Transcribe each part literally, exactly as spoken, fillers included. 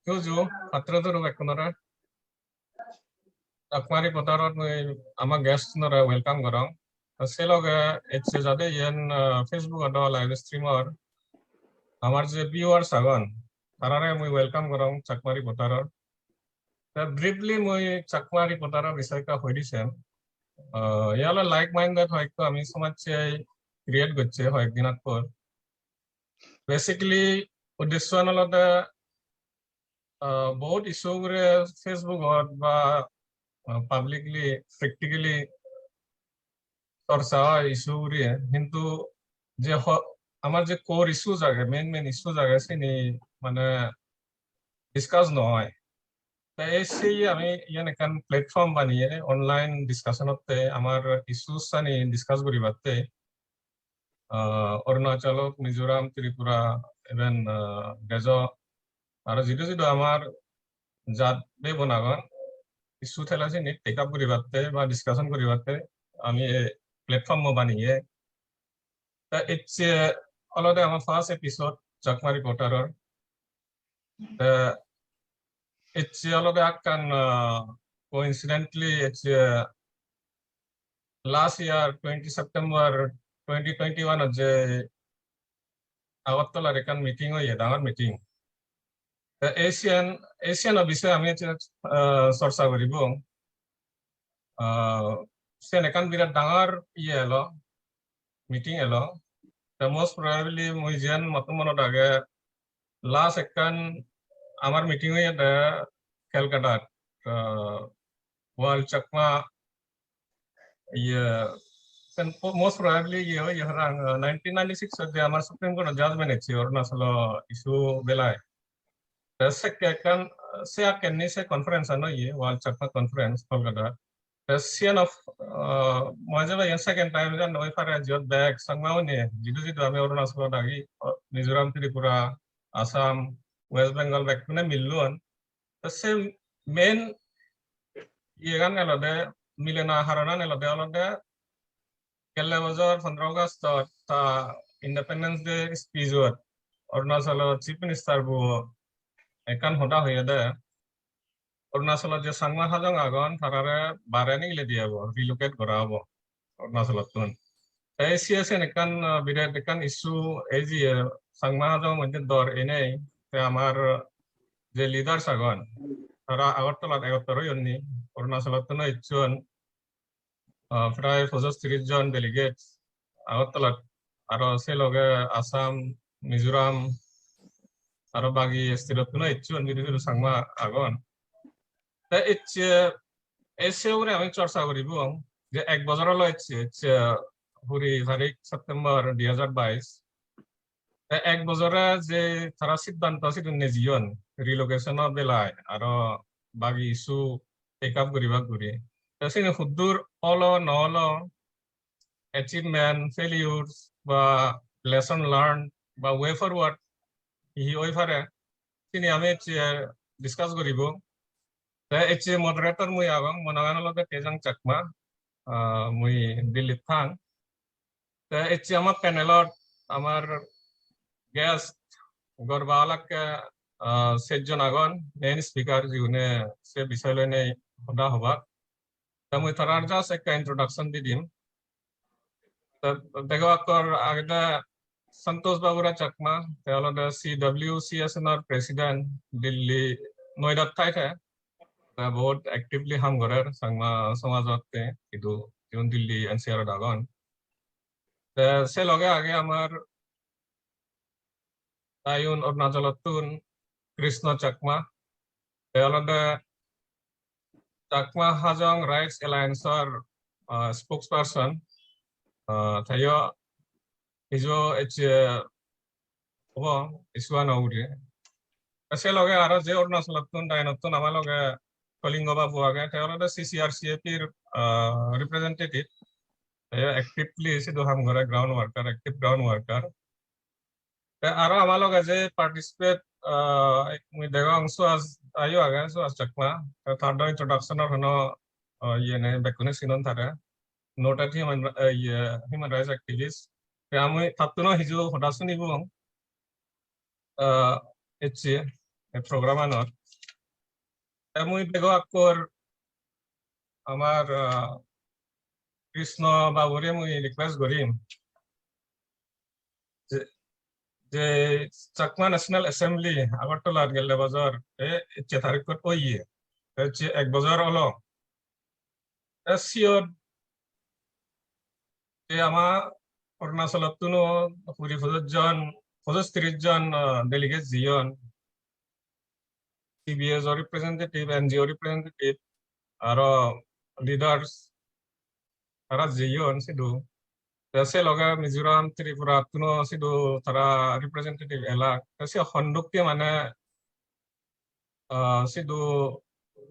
Ju ju, patro duru bekkunore. Chakma Reporter-ot mui ama guest-unore welcome gorong. Te se loge ecche jade iyen, ah, Facebook-ot do live stream or, amar je viewers agon, tarare mui welcome gorong Chakma Reporter-ot. Te briefly mui Chakma Reporter-or bisoy ekka hoi di sem. Ah, iye ole like-minded hoyekko ami somajje create gocche hoyek din akkor. Basically, uddessoan olode, ah, bohut issue ugure Facebook-ot ba, ah, publicly, practically chorcha oi issue ugure, hintu je ho-, amar je core issues age, main main issues age, sini mane discuss no oi. Te ei sei ami iyen ekkan platform baniye online discussion otte, amar issues ani discuss guribatte, ah, Arunachal ok, Mizoram, Tripura, even, ah, dejo aro jidu jidu amar jat bebon agon, issue thele sini take up guribatte ba discussion guribatte ami ei platform-o baniye. Te ecche olode ama first episode Chakma Reporter-or. Te ecche olode ekkan, ah, coincidentally ecche last year twenty September twenty twenty-one-ot je Agartalar ekkan meeting oye, dangor meeting. Te Asian, Asian-o bisoye ami ecche, ah, chorcha guribong. Ah, siyen ekkan birat dangor iye elo, meeting elo. Te most probably mui jiyan moto monot age, last ekkan amar meeting oyede Calcutta-t, ah, World Chakma iye, sen po-, most probably iye, iye harang, ah, nineteen ninety-six-ot je amar Supreme Court-o judgment ecche Arunachal-o issue belai. Te sekke ekkan, se akken ni se conference ano iye, World Chakma Conference, Kolkata. Te siyan of, ah, mui jeba iyan second time jan oi pare jiyot bek Changma-une, jidu jidu ami Arunachal-ot agi, ah, Mizoram, Tripura, Assam, West Bengal bekkune millon. Te se main iyegan olode, milena haronan olode, olode gelle bojor pondro August-ot ta Independence Day speech-ot Arunachal-o Chief Minister-bo ekkan hoda hoyede, Arunachal-ot je Changma Hajong agon, tarare bare nigile diye obo, relocate gora obo Arunachal-ottun. Te siye siyen ekkan, ah, birat ekkan issue, ei je Changma Hajong moddhe dor enei, te amar je leaders agon, tara Agartalat egottor oyonni, Arunachal-ottun ecchon, ah, prai pojoj tiris jon delegate Agartalat, aro se loge Assam, Mizoram, aro bagi state-ottun ecchon, jidu jidu Changma agon. Te ecche, ecche ugure ami chorcha guribong je ek bojor olo ecche, ecche kuri tarik September dui hajar bais. Te ek bojore je tara siddhanto sidu nejeyon, relocation-o belai, aro bagi issue take up guribak guri. Te sini huddur olo no olo, achievement, failures, ba lesson learned, ba way forward, hi hi oi pare, sini ami ecche discuss guribong. Te ecche moderator mui agong, mo nangan olode Tejang Chakma, ah, mui Delhi-t thang. Te ecche ama panel-ot amar guest gorba alakke, ah, sejjon agon, main speaker, jigune se bisoy loinei hoda hobak. Te mui tarar just ekka introduction di dim. Te dego, ekkor agede Santosh Babu Rai Chakma, te olode C W C S N-or president, Delhi, Noida-t thai te. Te bahut actively ham gorer Changma somajot te, idu jigun Delhi N C R-ot agon. Te se loge age amar tayun Arunachalottun Krishna Chakma. Te olode Chakma Hajong Rights Alliance-or, ah, spokesperson. Ah, teyo ijo ecche obo issue-ano ugure. Te se loge aro je Arunachalottun, Diyun-ottun ama loge Kalingo Babu age, te olode C C R C A P-r, ah, representative. Te actively sidu ham gore, ground worker, active ground worker. Te aro ama loge je participate, ah, mui degong Suhas Ayu age, Suhas Chakma. Te tar do introduction-or hono, ah, iye nei, bekkune sinon tare. Noted human, eh, iye, human rights activist. Te ami tattuno hiju hoda sunibong. Ah, ecche. ei program anor. Te mui bego akkur amar, ah, Krishna babure mui request gorim je, je Chakma National Assembly Agartala gelle bojor, e, ecche tarikot oye, te ecche ek bojor olo. Te siyot te ama Arunachalottun o kuri pojoj jon, pojoj tiris jon, ah, delegate jeyon. C B S o representative, N G O representative, aro leaders, tara jeyon sidu. Te se loge Mizoram, Tripura ttuno sidu tara representative elak. Te se hondokke mane, ah, sidu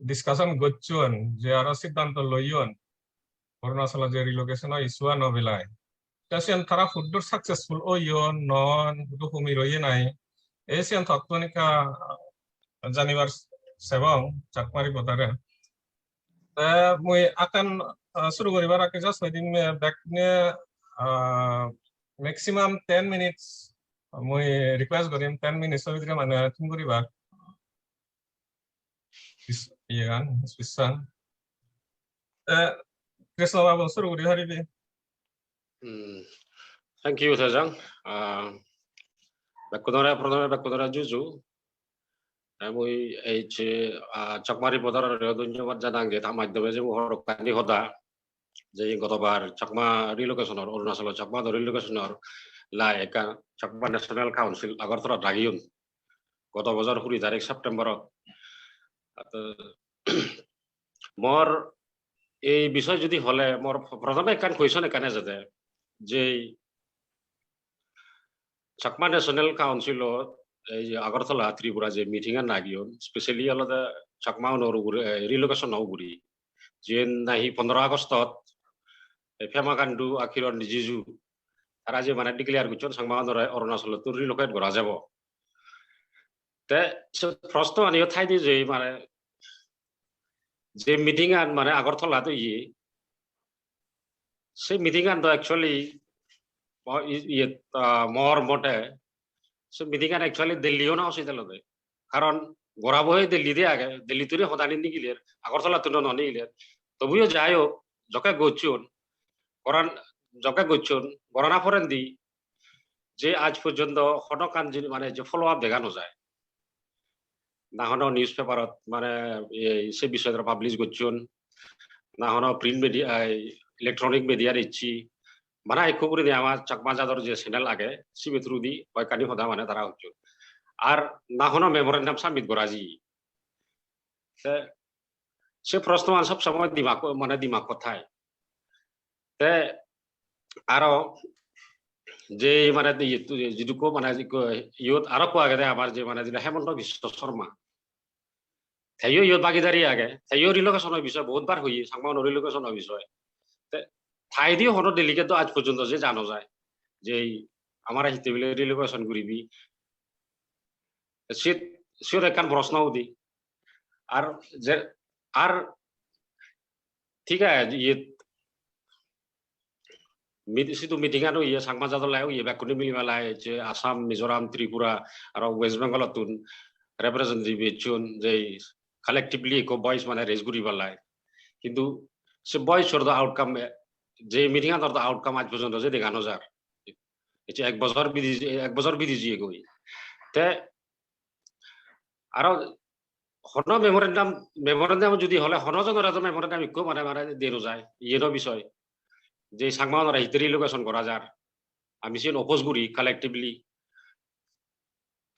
discussion gocchon je aro siddhanto loyon Arunachalo je relocation o issue ano belai. Te siyan tara huddur successful oyon, non, hudu humir oye nai. Ei siyan tottuan ekka janibar sebong Chakma Reporter-e. Te mui akkan, ah, suru guribar age just hoidin, eh, bekkune, ah, maximum ten minutes mui request gorim, ten minutes o bidire mane thum guribar. Is-, iyegan, speech-an. Eh, Krishna Babu, suru guri paribi. Hmm. Thank you, Tejang. Ah, bekkunore, prothome bekkunore juju. Te mui ei je, ah, Chakma Reporter-ore dhonnobad janang je ta maddhome je mui hodokkani hoda je gotobar Chakma relocation-or, Arunachalo Chakma relocation-or lai ekkan Chakma National Council Agartala dagiyon. Goto bojor kuri tarik September-ot. Te mor ei bisoy judi hole mor prothome ekkan question ekkan ejede je Chakma National Council-ot ei je Agartala Tripura je meeting-an nagiyon, specially olode Chakma unor ugure, eh, relocation-o ugure. Jiyen nahi pondro August-ot, eh, Pema Khandu, Kiren Rijiju, tara je mane declare gocchon Chakma unore Arunachalottun relocate gora jabo. Te se proshno aniyo thaide je mane je meeting-an mane Agartala-t oye, se meeting-an do actually mo-, i-, iye, ah, mor mote se meeting-an actually Delhi-o na usit elode. Karon gorabo hoi Delhi-t age, Delhi-tun hodani nigiler, Agartala-tun no nigiler. Tobuyo jai hok, jokke gocchon, goran, jokke gocchon, gorana porendi je aaj porjonto hono ekkan jini-, mane je follow up dega no jai. Na hono newspaper-ot mane ei se bisoy tara publish gocchon, na hono print media, ei electronic media-t ecche, bana ekko gurinei ama Chakma jador je channel age, sibe through di hoyekkani hoda mane tara hocchon. Ar na hono memorandum submit gora jiye. Te se proshno-an sob somoy dimak, mane dimakkot thai. Te aro je mane iye tu-, jidukko mane ikko iyot aro ekko agede amar je mane jeda Hemanta Biswa Sarma. Teyo iyot bagidari age, teyo relocation-o bisoy bohut bar hoye, Changma-uno relocation-o bisoy. Te taidiyo hono delegate do aaj porjonto je jana jai, je ei amare hitte bile relocation guribi. Siyot, siyot ekkan proshno udi. Ar je, ar thik age, iyot mit-, sidu meeting-an oye, Changma jador lai oye, bekkune mili pelai je Assam, Mizoram, Tripura, aro West Bengal-ottun representative ecchon, je collectively ekko voice mane raise guri pelai. Hintu se voice-or do outcome, je meeting-anor do outcome aaj porjonto je dega no jar. Ecche ek bojor bidi, ek bojor bidi jiyegoi. Te aro hono memorandum, memorandum judi hole hono jonore do memorandum ikko mane, mane de no jai, iyeno bisoy. Je Changma-unore hitte relocation gora jar, ami siyen oppose guri collectively.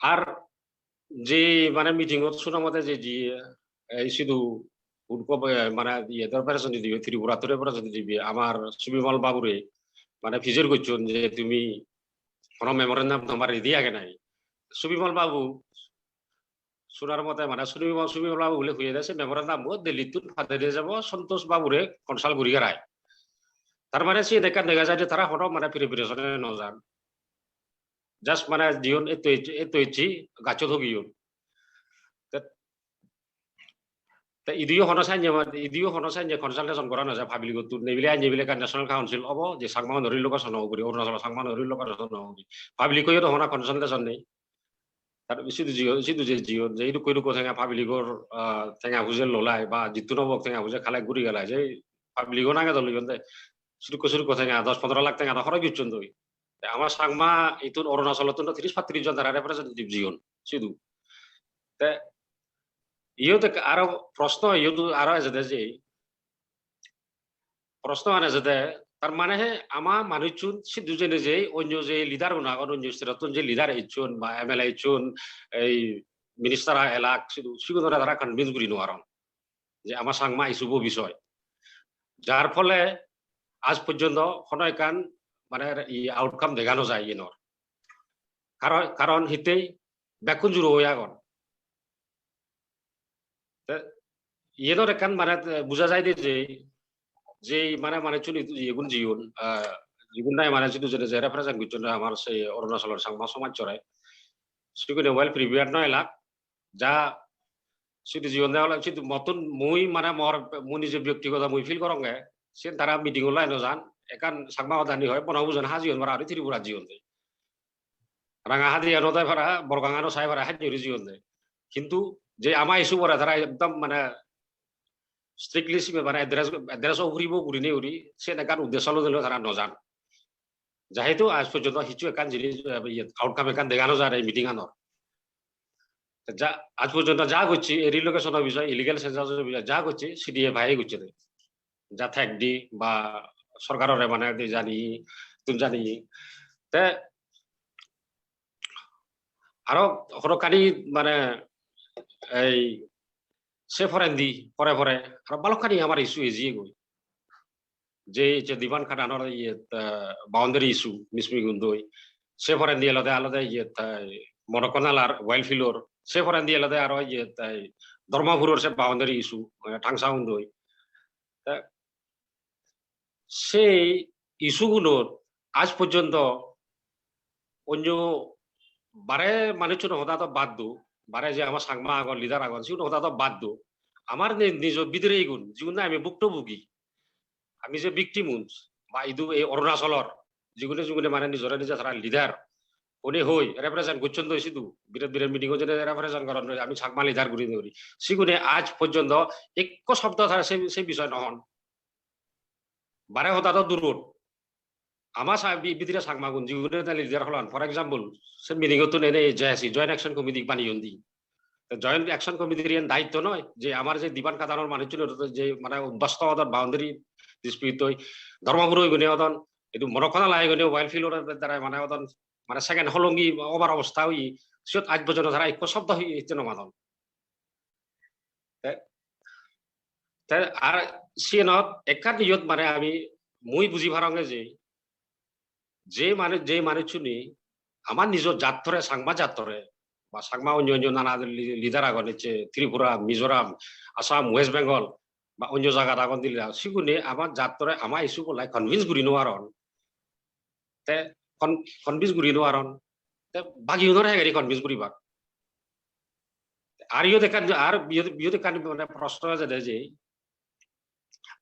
Ar je mane meeting-ot suna mote je, je, ei sidu hudko, eh, mane iye representative, Tripura-tun representative amar Subimal babure mane pijor gocchon je tumi hono memorandum tomar ready age nai. Subimal babu sunar mote mane Subimal, Subimal babu bole hoyede se memorandum-o Delhi-ttun padei diye jabo Santosh babure consult guri garai. Tar mane siyen ekkan dega jai je tara hono mane preparation-e no jan. Just mane jiyon etto ecche, etto ecche, gacchot hogiyon. Te, te idiyo hono sanye, idiyo hono sanye consultation gora no jai public-ottun. Nebile anye bile ekkan National Council obo, je Changma-uno relocation-o ugure, Arunachal Changma-uno relocation-o ugure. Public-o yo do hono consultation nei. Tar sidu jiyo, sidu je jiyon, je idukko idukko tenga public-or, ah, tenga puje lolai, ba jittun obok tenga puje collect guri gelai, je public-o nange dol loyon de, sidukko sidukko tenga, dos pondro lakh tenga do horoj gocchon doi. Te ama Changma itun Arunachalottun do tiris pattiris jon tara representative jiyon sidu. Te iyot ek-, aro proshno, iyot aro ejede je, proshno an ejede, tar mane he ama manuchun sidu jene je onyo je leader gun agon, onyo state-ottun je leader ecchon ba M L A ecchon, ei minister elak, sidu sigunore tara convince guri no paron je ama Changma issue bo bishoy. Jar phole aaj porjonto hono ekkan mane i outcome dega no jai iyenor. Karon, karon hittei bekkun juro oi agon. Te iyenor ekkan mane buja jai de je, je mane, mane chuni iyegun jiyon, ah, jigun nahi mane sidu jene je represent gocchon amar se Arunachalor Changma somajjore. Sigune well prepared no elak, ja sidu jiyon de ole sidu mottun mui mane mor mui nije byaktigoto mui feel goronge, sen tara meeting-o lai no jan, ekkan Changma hodani hoi, bono bujon hajiyon para guri Tripura jiyon de. Ranga hadi ano dai para, Borgang ano sai para, hajjuri jiyon de. Hintu je ama issue bore tara ekdom mane strictly sibe mane address, address o guribo gurinei guri, sen ekkan uddesho loi loi tara no jan. Jehetu aaj porjonto hissu ekkan jinis, eh, iye, outcome ekkan dega no jar ei meeting anor. Ja, aaj porjonto ja gocche, ei relocation o bishoy, illegal census o bishoy ja gocche, C D F I gocche de. Ja thek di ba sorkarore mane di jani, tun jani. Te aro hodokkani mane ei se porendi, pore pore aro balokkani amar issue ejiye goi. Je, je Diban Khadanor iyet, eh, boundary issue, mismi gundoi. Se porendi olode, olode iyet, eh, Monokho Nalar, Oilfield-or. Se porendi olode aro iyet, eh, Dharmapuror se boundary issue, eh, Thangsa gundoi. Te sei issue gunot aaj porjonto onyo bare manuchchuno hoda do bad do, bare je ama Changma agon, leader agon, sigun hoda do bad do. Amar ni-, nijo bidire igun, jigun nahi ami bhuktobugi, ami je victim un, ba idu ei Arunachalor, jigune jigune mane nijore nije tara leader, hone hoi represent gocchon doi sidu, biret biret meeting-o jene represent goron doi, ami Changma leader guri doi. Sigune aaj porjonto ekko shobdo tara se, se bishoy no hon. Bare hoda do durot. Ama sa-, bi-, bidire Changmagun jigune tale leader holan, for example, se meeting-ottun ene J A C, Joint Action Committee baneyon di. To Joint Action Committee-r iyen daitto noi je amar je Diban Khadanor manuchchune je mane bastow odon boundary dispute oi, Dharmapuro igune odon, idu Monokho Nala igune Oilfield-or dara mane odon, mane second Holongi obar obosta oi, siyot aaj porjonto tara ekko shobdo hi-, hitte no madon. Te, te ar siyenot ekkan iyot mane ami mui buji paronge je, je mane, je manuchchune ama nijo jattore, Changma jattore, ba Changma onyo onyo nana li-, leader agon ecche Tripura, Mizoram, Assam, West Bengal, ba onyo jagat agon dile, sigune ama jattore ama issue bolai convince guri no paron. Te con-, convince guri no paron. Te bagiunore hengeri convince guribak. Ar iyot ekkan, ar iyot, iyot ekkan mane proshno ejede je,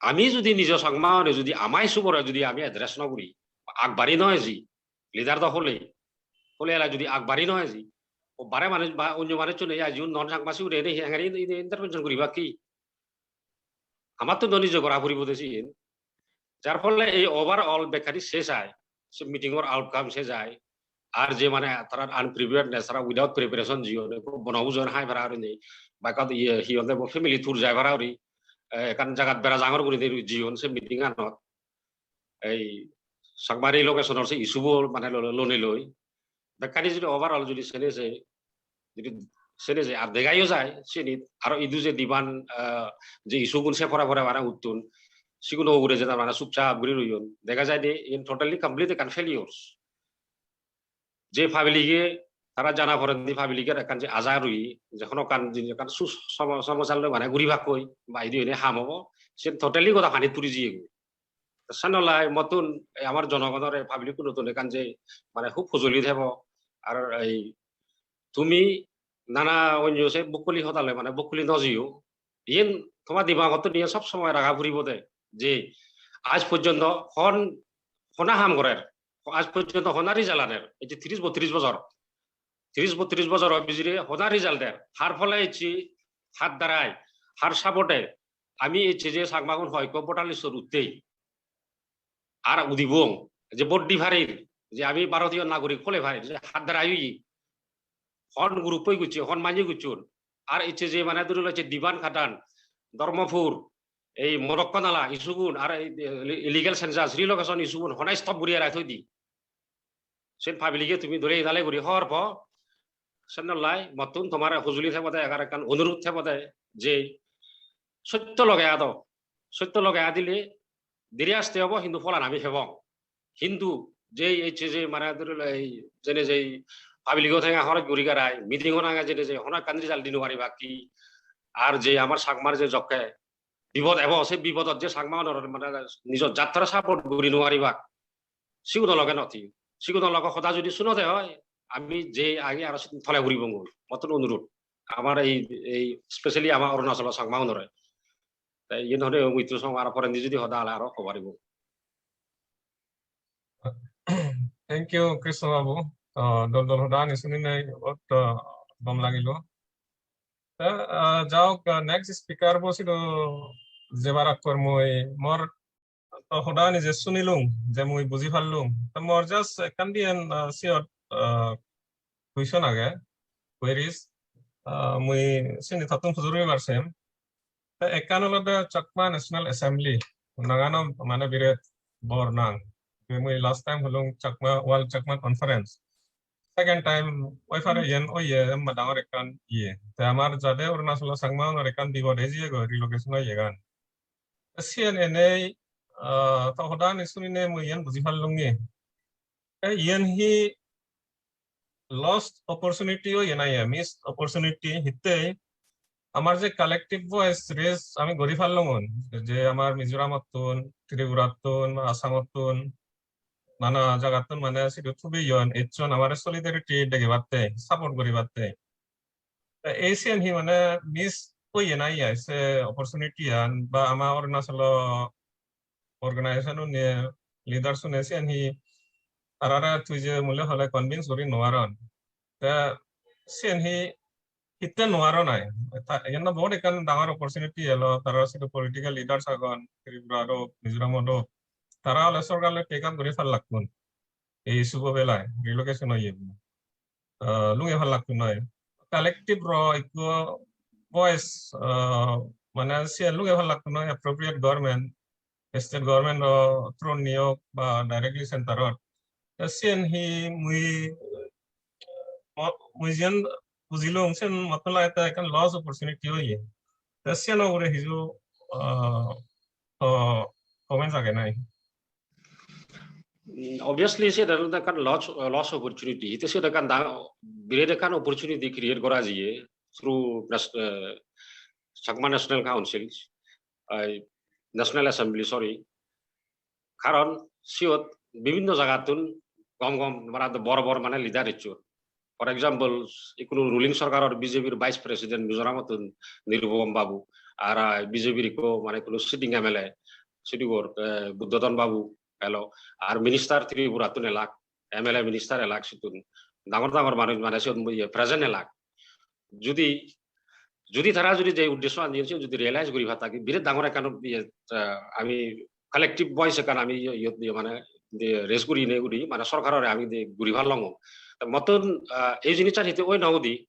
ami judi nijo Changma-une judi ama issue bore judi ami address no guri, agbari no eji, leader do hole, hole ela judi agbari no eji, o bare manuj ba onyo manuchchune ya jiun non Changma sigune ene hengeri intervention guribak hi? Amattun do nije gora puribo de siyen. Jar phole ei overall bekkani se jai, se meeting-or outcome se jai. Ar je mane tara unpreparedness, tara without preparation jiyon, ekko bono bujon hai para gurinei, ba ekko iye hi honde bo family tour jai para guri, eh, ekkan jagat bera jangor gurinei jiyon se meeting-anot. Ei Chakma relocation-or se issue-bo mane lo-, lo-, lonei loi. Bekkani judi overall judi sene se, judi sene se ar degayo jai, sini aro idu je Diban, ah, je issue-gun se pore pore mane uttun, siguno ugure je mane chupchap guri royon. Dega jai de in totally complete ekkan failures. Je public-e tara jana porendi public-or ekkan je aja rui, je hono ekkan jinis ekkan su-, somo-, somosar loi mane guribakkoi, ba idu ene ham obo, sen totally goda panit puri jiyegoi. Senottei mottun ei amar jonogonore, public-unottun ekkan je mane hub hojoli thebo. Ar ei tumi nana onyo se bokkoli hodale mane bokkoli no jiyo. Iyen toma dimagottun iyen sob somoi raga puribo de je aaj porjonto hon, hona ham gorer, aaj porjonto hona result aner, ei je tiris bottiris bojor. tris botris bojor oi bidire hoda result der, har phole ecche, har darai, har support-e ami ecche je Chakmagun hoyekko voter list-ot uttei. Ar udibong, je vote di parir, je ami Bharotiyo nagorik hole parir, je har darai oye, hon group-oi gocche, hon manye gocchon. Ar ecche je mane dhori lo ecche Diban Khadan, Dharmapur, ei Morokkonala issue-gun, ar ei illegal census, relocation issue-gun hona stop guri erai thoi di. Sen public-e tumi dole dale guri hobor po. Sen nolai mottun tomar hojoli thebode, egar ekkan onurot thebode je sotto loge ado, sotto loge adile diri aste obo, hintu pholan ami pebong. Hintu je ecche je mane dhori lo ei jene je public-o tenga horoj guri garai, meeting-o nange jene je hono ekkan result di no paribak ki, ar je amar Chakmar je jokke bipod ebo, se bipodot je Chakma unore mane nijo jattore support guri no paribak, siguno loge no thiyo. Siguno loge hoda jodi sunode oi, ami je age aro tole puribongoi. Mottun onurot. Amar ei, ei specially amar Arunachalo Chakma unore. Te iyen hone mui to song aro porendi jodi hoda ole aro hobar ibo. Thank you, Krishna Babu. To dol dol hodani suninei, ot, to gom lagilo. Te, ah, jaok, ah, next speaker bo sidu jebar akkor mui mor to hodani je sunilung, je mui buji pallung. To mor just ekkan diyen, ah, siyot, ah, question age, queries. Ah, mui sini tottun pujor guribar sem. Te ekkan olode Chakma National Assembly, nangano mane biret bor nang. Te mui last time hulung Chakma, World Chakma Conference. Second time, oi pare iyen oye, emma dangor ekkan iye. Te amar jade Arunachalo Chakma unor ekkan bipod ejiye goi, relocation oye gan. Te siyen enei, ah, to hodani sunine mui iyen buji pallungi. Te iyen hi lost opportunity oye na iye, missed opportunity hittei amar je collective voice raise ami guri pallungun, je amar Mizoramottun, Tripurattun, Assamottun, nana jagattun mane sidu thubiyon, ecchon amare solidarity degebatte, support guribatte. Te ei siyen hi mane miss oye na iye se opportunity an, ba ama Arunachalo organization une, leaders une siyen hi tarare tui je mule hole convince guri no paron. Te siyen hi hitte no paron ai. Ta, iyen do bahut ekkan dangor opportunity elo, tara sidu political leaders agon, Tripura ot, Mizoram ot. Tara ole sorkar loi take up guri pallakkun. Ei issue bo belai, relocation oye. Ah, lunge pallakkun noi. Collective ro ikko voice, ah, mane siyen lunge pallakkun noi, appropriate government, state government o through niyok ba directly center ot. Te siyen hi mui, mo-, mui jiyen bujilung, siyen motto lagette ekkan lost opportunity oye. Te siyen ugure hiju, ah, to comments age nai? Mm, obviously, se ekkan loss, loss opportunity. Ite se ekkan da-, biret ekkan opportunity create gora jiye through nas-, eh, Chakma National Council, ai, National Assembly, sorry. Karon siyot bibinno jagattun gom gom, mane bor bor mane leader ecchon. For example, ikkunu ruling sorkaror B J P-r Vice President Mizoramottun Nirupam Babu, ar, ah, B J P-r ikko mane ikkunu sitting M L A, sidu gor, eh, Buddhodon Babu elo, ar minister Tripurattun elak, M L A minister elak sittun. Dangor dangor manuj mane siyot, iye, present elak. Judi, judi tara judi je uddesho an diyon, siyen judi realize guri patta ki, biret dangor ekkan, iye, ah, ami collective voice ekkan ami iye, iye, iye mane, de raise guri ne guri, mane sorkarore ami de guri pallong. Te mottun, ah, ei jinissan hitte oi no udi,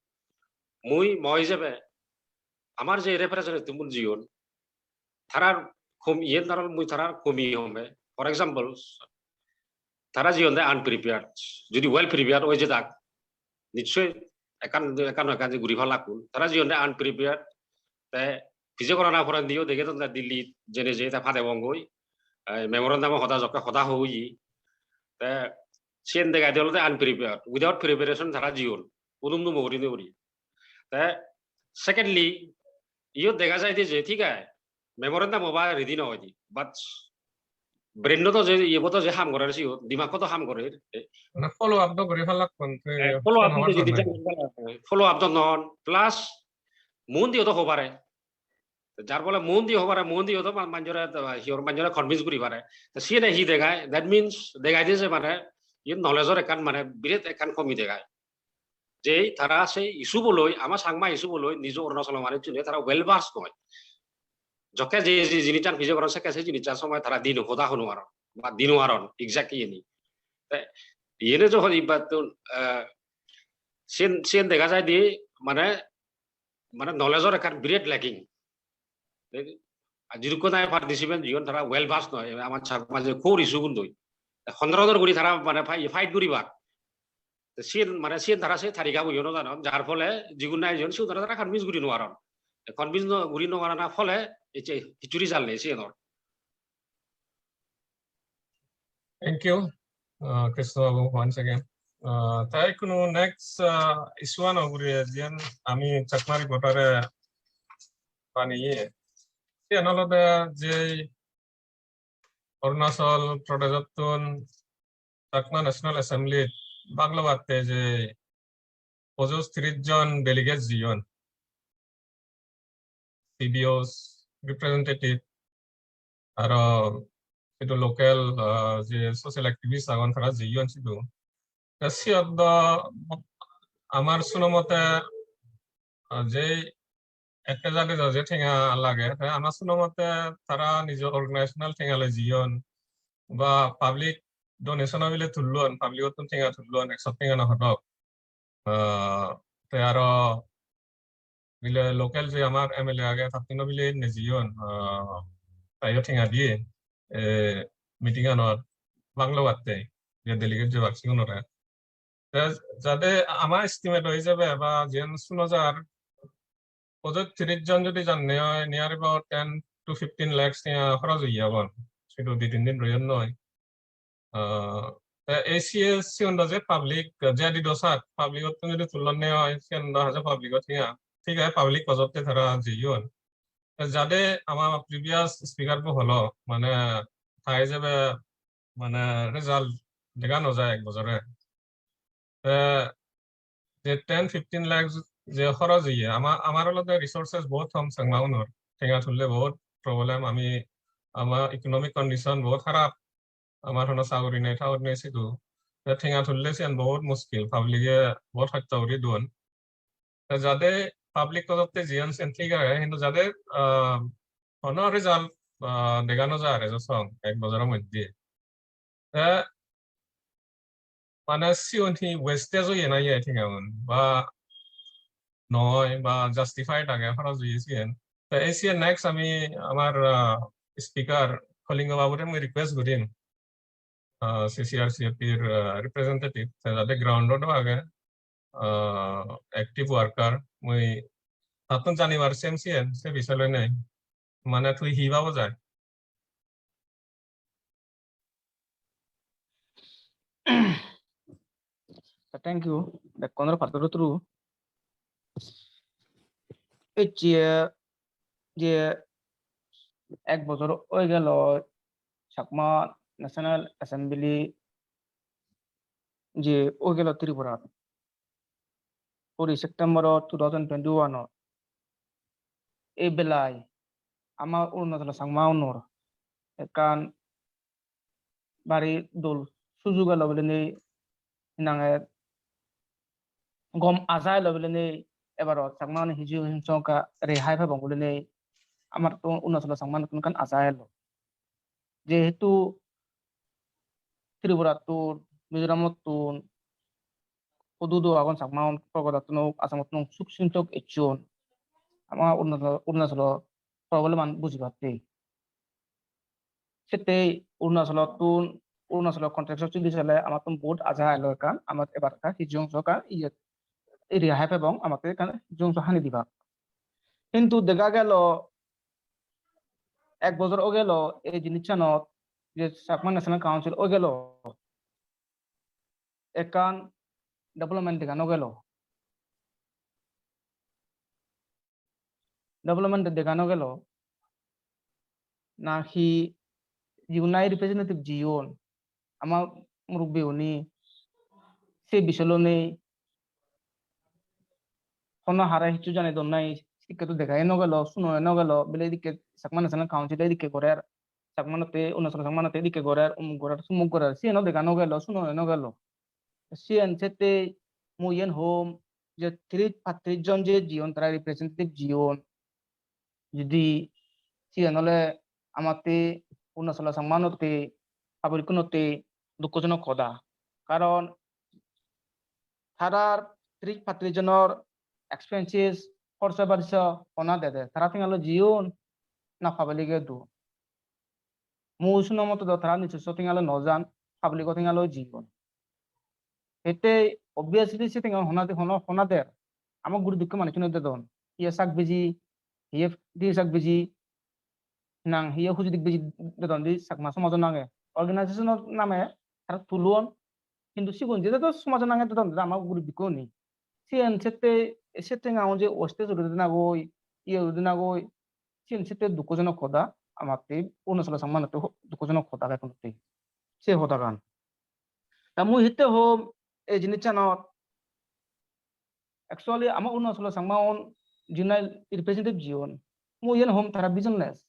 mui mo ijebe amar je representative mun jiyon, tarar kom-, iyen tarar mui tarar komi home. For example, tara jiyon de unprepared. Judi well prepared oi jedak, nichoi ekkan, ekkan, ekkan je guri palakkun. Tara jiyon de unprepared, te pije corona porendiyo dege don de Delhi jene je te padebongoi. Eh, memorandum hoda jokke hoda hoye. Te siyen dega de olode unprepared. Without preparation tara jiyon. Udum dumo guri de guri. Te secondly, iyot dega jai de je, thik age, memorandum oba ready no oide, but brain-o do je, iyebo do je ham gorer siyot, dimakko do ham gorer. Mane follow up do guri palakkun, te eh, follow up do guri palakkun. Follow up do non, plus muon diyo do hobare. Jar phole muon diyo hobare, muon diyo do ma-, manjore, hiyor manjore convince guri pare. Te siyene hi degai? That means degai de je mane, iyen knowledge-or ekkan mane biret ekkan komi degai. je tara se issue bo loi, ama Changma issue bo loi, nijo Arunachal manuchune tara well versed noi. Jokke je, je jinissan pije goron, sekke se jinissan somoi tara dino hoda hono aron, ba dino aron exact iyeni. Te iyeni jokhon ibattun, eh, sen, sen dega jai di, mane, mane knowledge-or ekkan biret lacking. Te, ar jidukkun nahi participant jigun tara well versed noi, ama Changma je core issue gun doi. Te honor honor guri tara mane fight, fight guribar. Te siyen mane siyen tara se tarika boyo no janon, jar phole jigun nahi jiyon sigun tara, tara convince guri no paron. Te convince no, guri no parana phole ecche hissu result nei siyenor. Thank you, uh, Krishna Babu, once again. Uh, tai kunu next, uh, issue ano guri jiyan ami Chakma reporter-e baniye. Siyan olode je Arunachal Pradesh-ottun Chakma National Assembly-t bhag lobatte je pojoj tiris jon delegate jiyon, C B Os representative, aro sidu local, ah, je social activist agon tara jiyon sidu. Te siyot do amar suno mote, ah, je ekke jade je tenga lage, te amar suno mote tara nijo organizational tenga loi jiyon ba public donation-o bile tullon, public-ottun tenga tullon, ekso tenga no hodok. Ah, te aro bile local je amar M L A age, tattun bile nejeyon, ah, tayo tenga diye, eh, meeting-anot bhag lobatte, je delegate jebak sigunore. Te jade ama estimate oi jebe ba jiyen suno jar, pojoj tiris jon jodi janne oi, near about ten to fifteen lakhs tenga horoj oye abon. Sidu di tin din royon noi. Ah, te ei siye sigun do je public, je di dosat, public-ottun jodi tullonne oi, siyen do hajo public-ot tenga. Thik age, public pojotte tara jeyon. Te jade ama previous speaker bo holo, mane, tai jebe, mane, result dega no jai ek bojore. Te je ten fifteen lakh je horoj oye, ama-, amar olode resources bahut hom Changma unor. Tenga tulle bahut problem, ami, ama economic condition bahut harap, amar hono sagori nei, tagori nei sidu. Te tenga tulle siyan bahut muskil, public-e bahut hosto guri duon. Te jade public pojotte jiyan siyan thik age, hintu jade, ah, hono result, ah, dega no jar ejo song ek bojoro moddhe. Te mane sigun hi wastage oye na iye tengagun ba noi ba justified age horoj oye siyen. Te ei siyen next ami amar, ah, speaker Kalingo babure mui request gurim, ah, C C R C A P-r, ah, representative, te jade ground-ot age, ah, active worker, mui tattun janibar sem siyen, se bisoy loi nei. Mane tui hi babo jai? Thank you. Bekkunore pattor turu. Ecche je ek bojor oi gelo Chakma National Assembly je oi gelo Tripurat. Kuri September two thousand twenty-one-ot ei belai ama Arunachalo Changma unor ekkan bari dol sujug elo bilinei, hinange gom aja elo bilinei, ebaro Chakma-une hiju hinsoka rehai pebong bilinei amattun Arunachalo Changma-unottun ekkan aja elo. Jehetu Tripurattun, Mizoramottun, hudu hudu agon Chakma-un, Kolkatattun ok, Assamottun ok, suk sintok ecchon. Ama Arunachal, Arunachalo problem-an bujibatte. Sette Arunachalottun, Arunachalo context-ot sidi sele amattun bahut aja elo ekkan, amat ebar ekkan hiju ongso ekkan iye area hai pebong, amatte ekkan hiju ongso hani dibak. Hintu dega gelo ek bojor o gelo ei jinissanot je Chakma National Council o gelo, ekkan development dega no gelo. Development dega no gelo. Na hi jigun nahi representative jiyon, ama murubbi uni se bisolone hono hare hissu jani don nai, sikke to dega no gelo, suno no gelo, bile edikke Chakma National Council edikke gorer, Chakmanotte, Arunachal Chakmanotte edikke gorer, umuk gorer, sumuk gorer, siyen o dega no gelo, suno no gelo. Siyen sette mui yen hom, je tris pattris jon je jiyon, tara representative jiyon, judi siyan ole amatte Arunachalo Changmaunotte, public-unotte dukkojonok hoda. Karon tarar tris pattris jonor expenses, horsa barsa honna dede. Tara tenga loi jiyon na public-e don. Mui suno moto do tara nijosso tenga loi no jan, public-o tenga loi jiyon. Ette obviously se tenga honna de, honna, honna der. Ama guri dukko manuchune dedon. Hiye sak beji, hiye di sak beji, nang hiye huji dik beji dedon di Chakma somajo nange. Organization-o name tara tulon. Hintu sigun jede do somajo nange dedon, ama guri dukko ni. Siyen sette, se tenga je wastage guri dena goi, iye guri dena goi, siyen sette dukkojonok hoda, amatte Arunachalo Changmaunotte ho-, dukkojonok hoda age konotte. Se hodagan. Ta mui hitte hom ei jinissanot, actually ama Arunachalo Changmaun jinai representative jiyon, mui iyen hom tara visionless.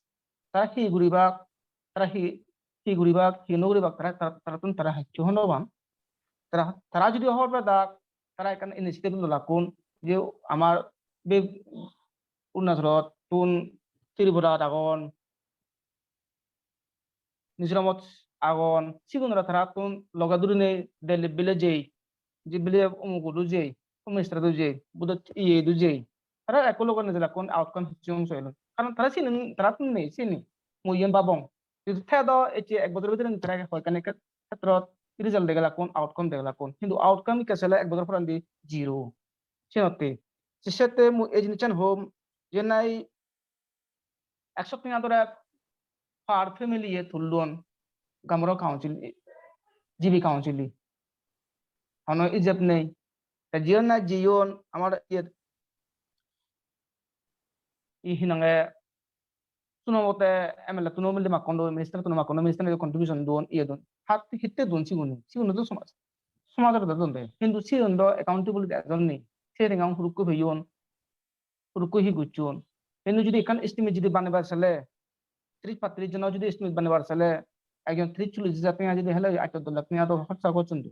Tara hi guribak, tara hi, hi guribak, hi no guribak, tara, tara, tarattun tara hissu hobor no pan. Tara, tara judi hobor pedak, tara ekkan initiative lolakkun je amar be Arunachalottun Tripurat agon, Mizoramot agon, sigunore tarattun loge dhurinei Delhi bile jei, je bile umugudu jei, Home Minister-edu jei, budot iyedu jei. Tara ekko loge nejelakkun, outcome hissu ong soilun. Karon tara sini, tarattun nei sini. Mui iyen babong. Jodi te do ecche ek bojor bidire tara hoyekkan khetrot result degelakkun, outcome degelakkun. Hintu outcome ikke sele ek bojor porendi zero. Senotte. Se sette mui ei jinissan hom je nahi ekso tenga dore per family-e tullon Gaonbura Council, G B Council-e. Hono ijeb nei. Te jiyon na jiyon amar iyet, i hinange suno mote M L A-tun o miley makkon do, minister-tun o makkon do, minister-e contribution don, iye don. Hat hitte don sigune? Sigune do somaj, somajore do don de. Hintu sigun do accountability ejon nei. Se tenga hurukko peyon, hurukko hi gocchon. Hintu judi ekkan estimate judi banebar sele, tris pattris jono judi estimate banebar sele, ekjon tris chollis hajar tenga judi hele, atto do lakh tenga do horcha gocchon do.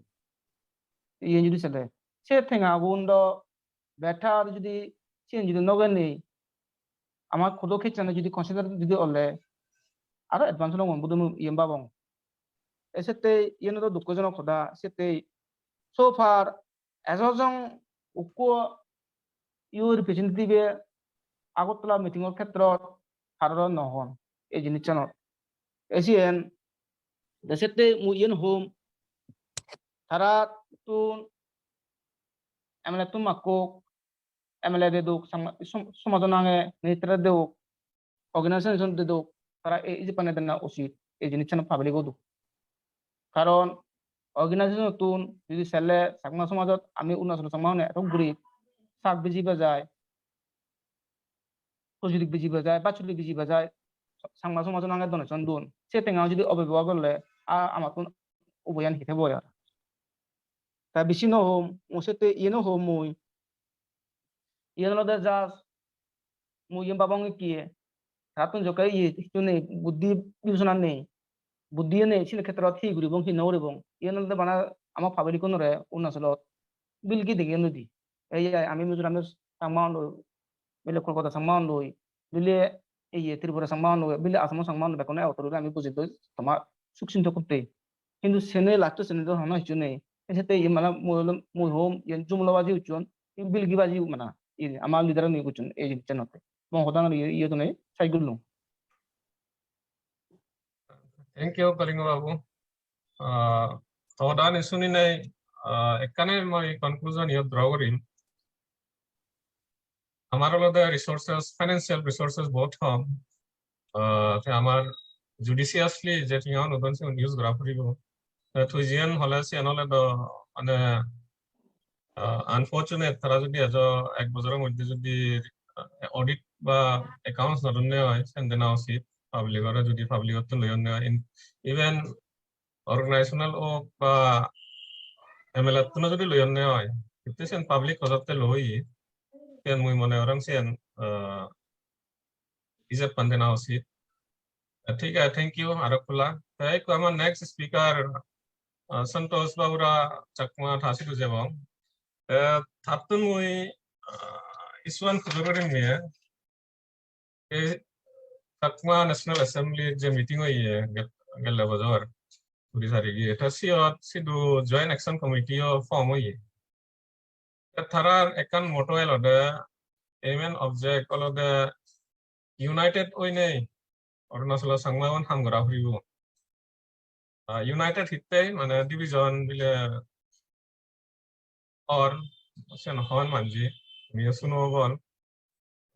Iye judi sele, se tengagun do better judi siyen judi no geni, ama kudo kecchani judi consider judi ole, aro advance olong budu iyen babong. E sette iyen do dukkojonok hoda, sette so far ejo jong ukko U N representative-e Agartala meeting-or khetrot haroro no hon ei jinissanot. E siyen, de sette mui iyen hom, tarattun M L A-tun makkok, M L A dedok, som-, som-, somajo nange minister dedok, organization dedok, tara ei ijebani dena usit, ei jinissan public-o dok. Karon organization-ottun jodi sele Chakma somajot ami Arunachal Chakma hone eto guri sak biji bejai, hujulik biji bejai, bachulik biji bejai, Chakma somajo nange donation don. Se tenga jodi obebawa gorle, a amattun uboyan hi thebo ar. Ta bisi no hom, mui sette iye no hom mui. Iyen olode just mui iyen babong ekkiye. Tarattun jokke iye hissu nei, buddhi bibesona nei. Buddhiyo nei, sini khetrot hi guribong, hi no guribong. Iyen olode bana ama public-unore Arunachalot bilgi dege nudi. Ei, ei, ami Mizoram Changma-un loi, bile Kolkata Changma-un loi, bile iye Tripura Changma-un loi, bile Assam Changma-un loi, bekkune ekottor guri ami buji doi toma suk sinto korte. Hintu sene last-o sene do hono hissu nei. Sette iye mane mui olom, mui hom, iyen jumlobaji ucchon, iyen bilgibaji mane, iye ama leader-une ucchon ei jinissan otte. Mo hodan iye, iye done sai gullung. Thank you, Kalingo babu. Ah, to hodani suninei, ah, ekkane mui conclusion iyot draw gorim. Amar olode resources, financial resources bahut hom. Ah, te amar judiciously je tenga-un udon sigun use gora puribo. Te tui jiyen hole siyen ole do mane, ah, unfortunate, tara jodi ejo ek bojoro moddhe jodi, ah, audit ba accounts no donne oi, sen dena usit, public-ore jodi public-ottun loyonne oi, in-, even organizational ok ba M L A-ttuno jodi loyonne oi, hitte siyen public hojotte loi, siyen mui mone gorong siyen, ah, ijeb pan dena usit. Ah, thik age, thank you, aro khula. Te ekku amar next speaker, ah, Santosh Bahura Chakma Thasi Dujebong. Eh, tattun mui, ah, issue an pujo gorim niye. Ei Chakma National Assembly je meeting oye gel-, gelle bojor kuri tarige, ta siyot sidu Joint Action Committee o form oye. Te tarar ekkan motto olode, aim and object olode united oinei Arunachalo Changmagun ham gora puribo. Ah, united hittei, mane division bile or, sen hon manji, miyo suno bon.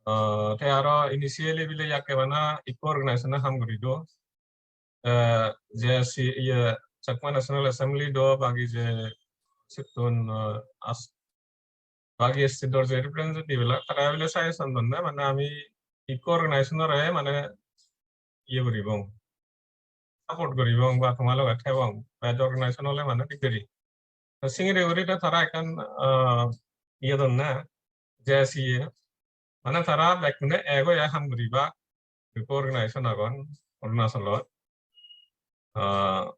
Ah, te aro initially bile yakke bana ikko organization ham guri do. Eh, je si, iye, Chakma National Assembly do, bagi je sittun, eh, as-, bagi state-or je representative bela, tara bile suggestion donne, mane ami ikko organization-ore mane iye guribong, support guribong ba toma loge thebong, bej organization ole mane thik guri. To singiri guri to tara ekkan, ah, iye donne, J C A. Mane tara bekkune ek oye ham guribak, ekko organization agon Arunachalot. Ah,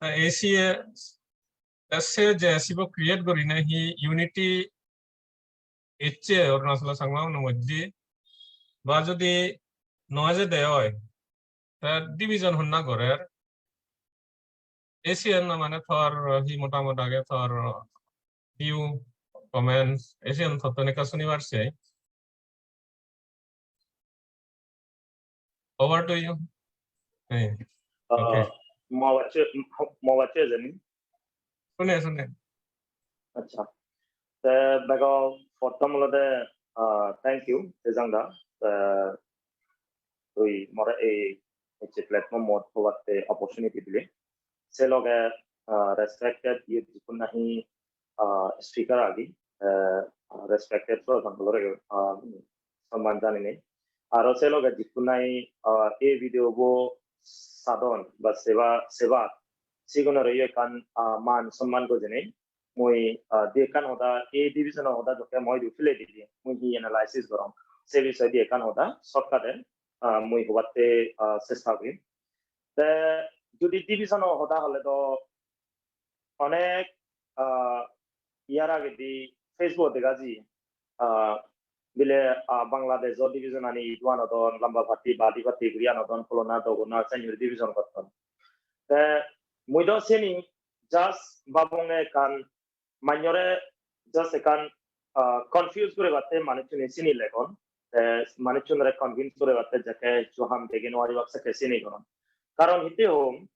ta A C A, ta se J C A bo create gurinei hi unity ecche Arunachalo Changma uno moddhe, ba jodi no ejede oi, ta division honna gorer? A C A no mane tor hi motamot age, tor view, comments, A C A no tottun ekka sunibar sei. Over to you. Hey. Okay. Uh, mo bacche, mo bacche jani? Sune, sune. Acha. Te bego prothom olode, uh, thank you, Tejang da. Te tui more ei, ei je platform-ot hobatte opportunity dile. Se loge, uh, respected youth jigun nahi, uh, speaker agi, uh, respected program lore, uh, somman janine. Aro se loge jigun nahi, uh, ei video bo sadon ba seba, seba, sigunore yo ekkan, ah, man somman gojinei mui, ah, di ekkan hoda, ei division-o hoda jokke moi idu pele didi, mui hi analysis gorong, se bisoye di ekkan hoda shortcut-e, ah, mui hobatte, ah, chesta gorim. Te judi division-o hoda hole do onek, ah, iyar agedi Facebook-ot dega jai, ah, bile, ah, Bangladesh-o division-ani idu anodon, lamba patti, badi patti guri anodon, pholona dogona, senguri division gotton. Te mui do seni just babonge ekkan manjore just ekkan, ah, confuse guribatte manuchchune sini legon. Te manuchchunore convince guribatte jekke hissu ham degi nw paribak sekke sini goron. Karon hitte hom,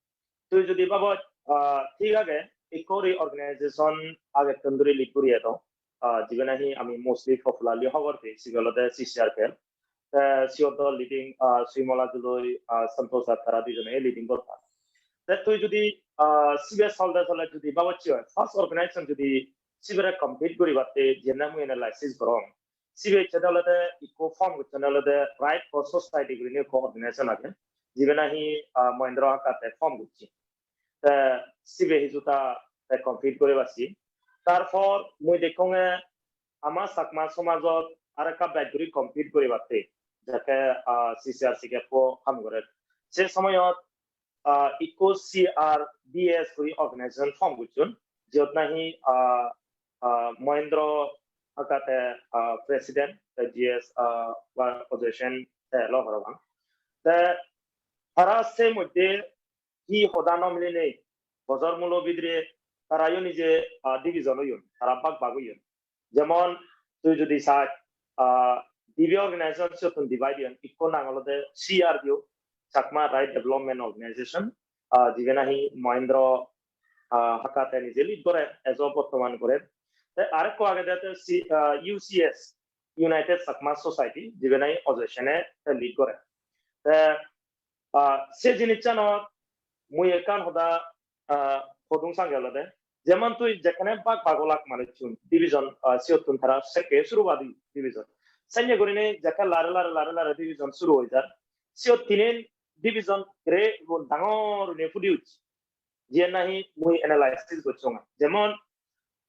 tui judi babot, ah, thik age, ikko guri organization agettun duri lead guri edo, ah, jibe nahi ami mostly popularly hobor pei, sibe olode C C R P L. Te siyot do leading, ah, Suimola Duloi, ah, Santosh Dad tara dijone leading gotton. Te tui judi, ah, sibe solde sole judi babocchi oi, first organization judi sibere compete guribatte jiyenne mui analysis gorong, sibe ecchede olode ikko form gocchonde olode Right for Society gurinei ikko organization age, jibe nahi, ah, Mohendro Hakate form gocche. Te sibe hisuta te compete guri pacche. Tarpor mui dekkonge ama Chakma somajot arekka bej guri compete guribatte, jekke, ah, C C R C K po ham gorer. Se somoyot, ah, ikko C R D S guri organization form gocchon, jiyot nahi, ah, ah, Mohendro Hakate, ah, president, te G S, ah, ba Ojoy Sen te elo parapang. Te tara se moddhe hi hoda no milinei, bojor mulo bidire tarayo nije, ah, division oyon, tara bag bag oyon. Jemon tui judi sach, ah, dibe organization siyottun divide oyon, ikko nang olode C R D O, Chakma Right Development Organization, ah, jibe nahi Mohendro, ah, Hakate nije lead gore, as of bortoman gore. Te arekko agede te C-, ah, U C S, United Chakma Society, jibe nahi Ojoy Sene te lead gore. Te, ah, se jinissanot mui ekkan hoda, ah, hodung sange olode, jemon tui jekkene bag bag olak manuchun, division, ah, siyottun tara sekke suru badi division. Senne gurinei jekke lare lare, lare lare division suru oi jar, siyot tinen division gre gun dangor gurinei pudi ucche. Jiyen nahi mui analysis gocchong. Jemon,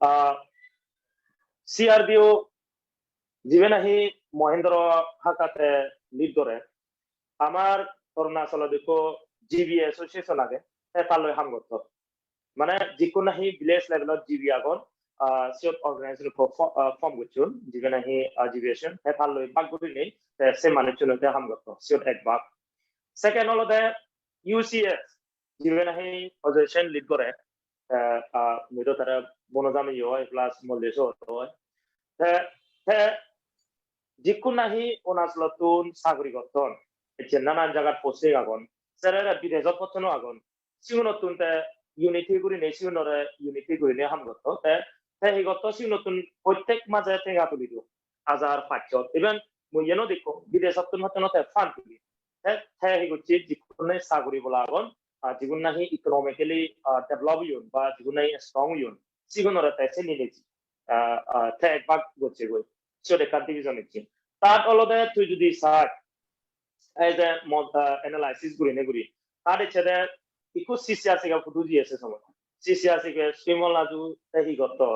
ah, C R D O jibe nahi Mohendro Hakate lead gore, amar Arunachalot ikko G B A association age, te ta loi ham gotton. Mane jikko nahi village levelot G B agon, ah, siyot organization ekko fo-, ah, form gocchon, jibe nahi, ah, G B S, te tar loi bhag gurinei, te se manuchchun te ham gotton, siyot ek bhag. Second olode U C S, jibe nahi Ajay Sen lead gore, te, ah, mui do tare bono jami oi, plus Mollesh oi. Te, te, jikkun nahi Arunachalottun sagori gotton, ecche nanan jagat posting agon, sere bidejot pottono agon, sigunottun te unity gurinei, sigunore unity gurinei ham gotto. Te, te hi gotto, sigunottun prottek maje tenga tuli do, hajar pachshot. Even mui iyeno dekko, bidesottun hottono te fan tuli. Te, te hi gocche, jikkune sagori bola agon, ah, jigun nahi economically, ah, develop oyon, ba jigun nahi strong oyon, sigunore te seni neji. Ah, ah, te ek bhag gocche goi. Siyot ekkan division ecche. Third olode tui judi sach, ei je mo-, ah, analysis gurine guri, third ecche de ikko C C R C ke photo diye se somoy. C C R C ke Suimal Raju te hi gotto?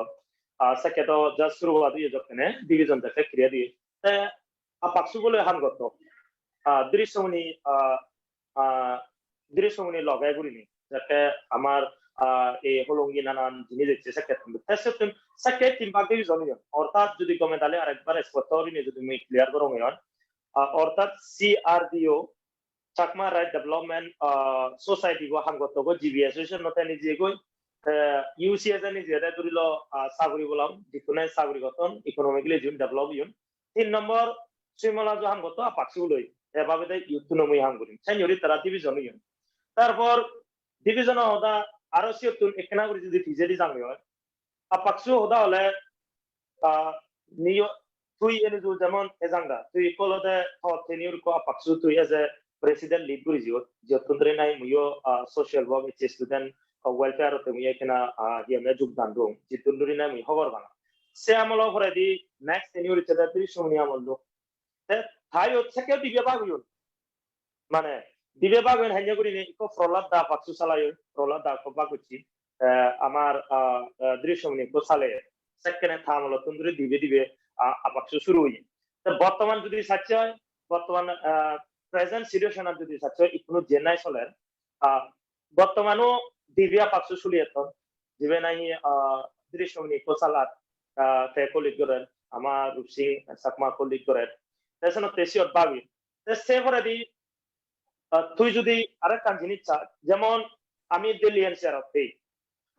Ah, sekke do just suru gora diye jokkene, division te pek kriye diye. Te APCSU bole ham gotto. Ah, Drishyamuni, ah, ah, Drishyamuni loge gurinei, jate amar, ah, ei Hollongi nanan jinis ecche sekke. Te settun sekke tin bhag division oyon. Orthat judi gome dale arekbar spot gurinei judi mui clear gorong oyon, ah, orthat C R D O, Chakma Right Development, ah, Society bo ham gotto go, G B S o senno te nije goi, te U C S e nije de durilo, ah, sagori bola, jikkune sagori gotton, economically jun develop oyon. Tin nombor, Suimal Raju ham gotto APCSU loi, ebabe de youth no mui ham gurim. Sen yori tara division oyon. Tarpor division o hoda aro siyottun ekkena guri judi pijedi jang oi. APCSU hoda hole, ah, niyo, tui eni ju jemon ejang da, tui ikko olode to tenure ikko APCSU tui as a president lead guri jiyot, jiyottun duri nahi muiyo, ah, social work, ecche student, ah, welfare otte mui ekkena, ah, hi honne jogdan dong, jittun duri nahi mui hobor pang. Se amolo poredi next tenure ecche de Drishyamuni amollo. Te tayo sekke dibe bhag oyon. Mane, dibe bhag oyon henne gurinei ikko Prahlad da APCSU salayon, Prahlad da ikko bhag gocche. Eh, amar, ah, ah, Drishyamuni ikko sale. Sekkene ta amolottun duri dibe dibe, ah, APCSU suru oye. Te bortoman judi sacche oi, bortoman, ah, present situation an judi sacche oi, ikkunu jennai soler, ah, bortomano dibe APCSU suli etton, jibe nahi, ah, Drishyamuni ikko salat, ah, te ikko lead gorer, ama Rupsing Chakma ikko lead gorer. Te senotte siyot bhabi. Te se poredi, ah, tui judi arekkan jinis sa, jemon ami Delhi N C R ot thei.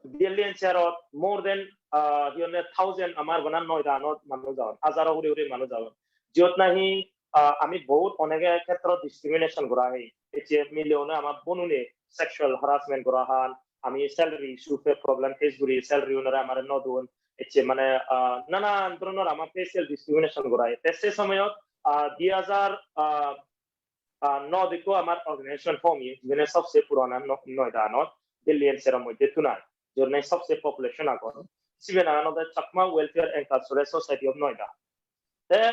Delhi N C R ot more than, ah, hi honne thousand amar gona Noida anot manuj agon, hajaro hure hure manuj agon. Jiyot nahi, ah, ami bohut onege khetrot discrimination gora hei. Ecche mile une ama bonune sexual harassment gora han, ami salary issue pe problem face guri, salary unore amare no don. Ecche mane, ah, nanan dhoronor ama facial discrimination gora hei. Te se somoyot, ah, dui hajar, ah, ah, nod ikko amar organization form oye, jibene sobse purana no-, Noida anot, Delhi N C R or moddhe tun ai, jiyot nahi sobse population agon. Sibe nangan olode Chakma Welfare and Cultural Society of Noida. Te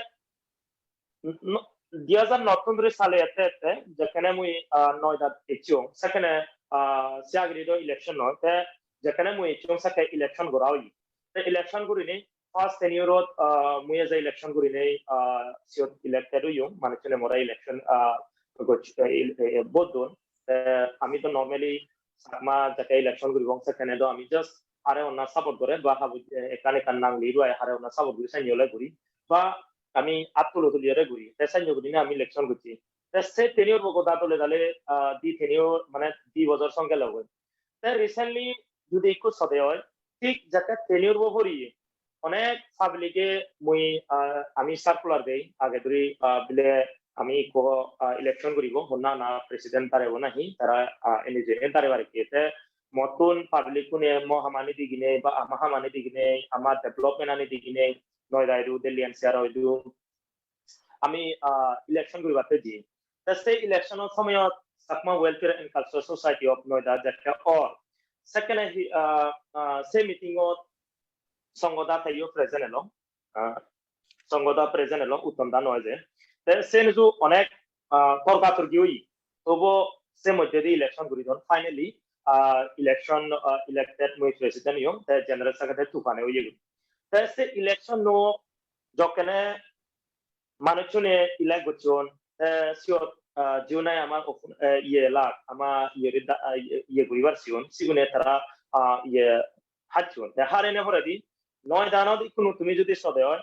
n-, n-, dui hajar nod tun duri sale ette ette, jekkene mui, ah, Noida ecchong, sekkene, ah, se agedi do election noi, te jekkene mui ecchong sekke election gora oye. Te election gurinei first tenure-ot, ah, mui eje election gurinei, ah, siyot elected oyong, manuchchune more election, ah, goch-, eh, il-, eh, vote don. Te ami do normally Chakma jekke election guribong, sekkene do ami just hare honna support gore, ba habu, eh, ekkan ekkan nang lei duai hare honna support guri, sanye ole guri, ba ami at tulo tuli ore guri, te sanye gurinei ami election gocchi. Te se tenure bo goda dole dale, ah, di tenure, mane di bojor song gelo goi. Te recently judi ikko sode oi, thik jekke tenure bo poriye, onek public-e mui, ah, ami circular dei, age duri, ah, bile ami ikko, ah, election guribo, honna na president darebo nahi, tara, ah, eni je eni darebar ikke. Te mottun public-une mo hamani diginei, ba ama hamani diginei, ama development ani diginei, Noida idu, Delhi N C R idu, ami, ah, election guribatte jei. Te se election-o somoyot Chakma Welfare and Cultural Society of Noida jekke or, sekkene hi, ah, ah, se meeting-ot Sangho da teyo present elo, ah, Sangho da present elo, Uttam da noi je. Te se niju onek, ah, torka torki oye. Tobo se moddedi election guri don. Finally, ah, election, ah, elected mui president oyong, te general secretary Tufane oye goi. Te se election-o jokkene manuchchune elect gocchon, te siyot, ah, jiune ama op-, eh, iye lak, ama iye ri da-, ah, iye, iye guribar sigun, sigune tara, ah, iye hacchon. Te harene poredi Noida-anot ikkunu tumi jodi sode oi,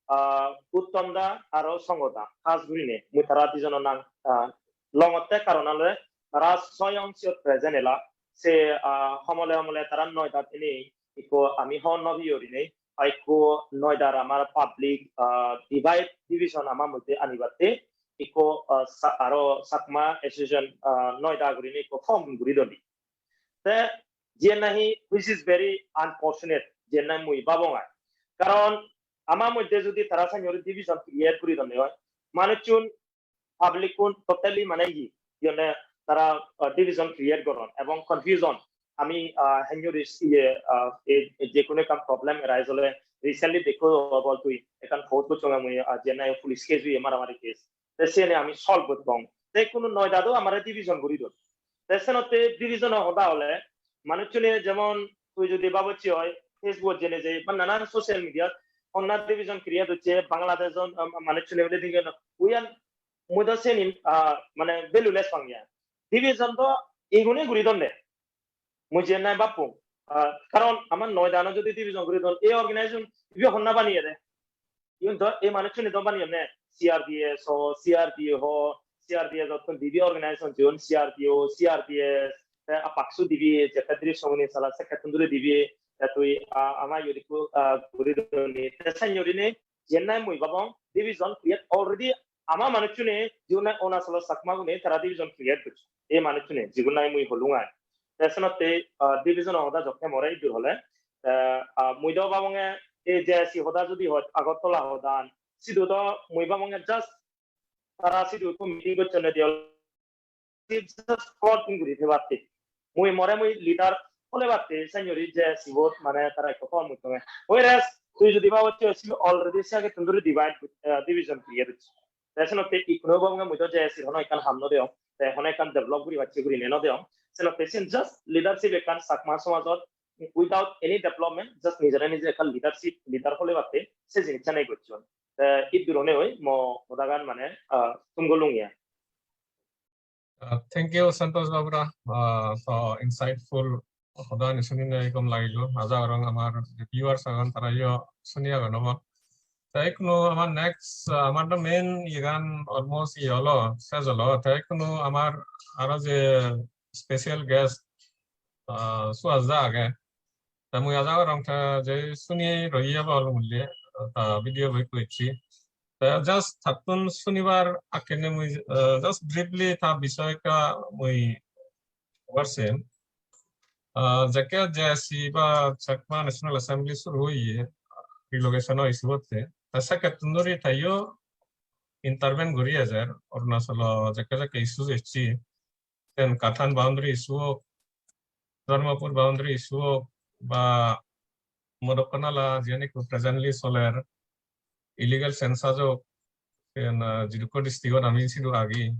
ah, Uttom da aro Songho da, khas gurine mui tara dijono nang, ah, longotte, karon ole tara soyong siyot present ela, se, ah, homole homole tara Noida-t ene ikko ami hon no piye gurinei, ikko Noida-r amar public, ah, divide division ama moddhe anibatte ikko, ah, sa-, aro Chakma Association, ah, Noida gurinei ikko form guri doni. Te jiyen nahi, which is very unfortunate, jiyen nahi mui babong ai. Karon ama moddhe jodi tara sannye guri division create guri donne oi, manuchun, public-un totally mane hi, iyone tara, uh, division create goron ebong confusion. Ami, uh, sannye guri iye, uh, e, e je hono ekkan problem arise ole, recently dekho bol tui ekkan post gocchonge mui, uh, jiyen nahi police case oye, maramari case. Te siyeni ami solve gottong. Te ikkunu Noida-do amare division guri don. Te senotte division-o hoda ole, manuchchune jemon tui jodi babochi oi, Facebook-ot jeinei je ba nanan social media-t honna division create hocche, Bangladesh-ot, um, manuchchune bile division, uyan mui do seni, ah, mane valueless pang ya. Division do igune guri donde. Mui jiyen nahi bappung. Ah, karon amar Noida-ano jodi division guri don, ei organization ibe honna baniyede? Iyun do ei manuchchune do baniyonne, C R D S ho, C R D A ho, C R D S ottun dibe organization jeyon, C R D O, C R D S, te APCSU dibe, jekke diri songuni sala sekkettun duri dibe, te tui, ah, ama iyot ikku, ah, guri doni. Te sannye gurinei jiyen nahi mui babong, division create already ama manuchchune, jigun nahi Arunachalo Chakmagune tara division create gocche. Ei manuchchune, jigun nahi mui holung ai. Te senotte, ah, division-o hoda jokke more iddur hole, te, ah, mui do babonge ei J S C hoda jodi hoj, Agartala hodan, sidu do mui babonge just tara sidu ekku meeting gocchonne diye, just form guri thebatte. Mui more mui leader hole batte, sannye guri J S C-bot mane tara ekku form gottonge. Whereas tui jodi babochi oi, already se agettun duri divide, eh, division create hocche. Te senotte ikkunu babonge mui do J S C-r hono ekkan ham no deyong, te hono ekkan develop guri pacche gurinei no deyong. Senotte siyen just leadership ekkan Chakma somajot without any development, just nijore nije ekkan leadership, leader hole batte se jinissan ei gocchon. Te iddur onei oi mo hodagan mane, ah, thum golung ya. Uh, thank you, Santosh Babura. Uh, so insightful hodani suninei gom lagilo. Aja gorong amar je viewers agon tarayo suni agon obo. Te ikkunu amar next, uh, amar do main iyegan almost iye olo, sej olo. Te ikkunu amar aro je special guest, uh, Suhas da age. Te mui aja gorong te je suni roiye bol mulle, ta video bo ikko ecchi. Te just tattun sunibar akkene mui, uh, just briefly ta bisoy ekka mui hobar sem. Uh, jekke J S C ba Chakma National Assembly suru oye, relocation o issue otte. Te sekkettun duri taiyo intervene guri ejer, Arunachalo jekke jekke issues ecchi. Then Kathan boundary issue ok, Dharmapur boundary issue ok, ba Modokkonala jiyan ikko presently soler, illegal census ok, then, uh, jidukko district-ot ami sidu agi,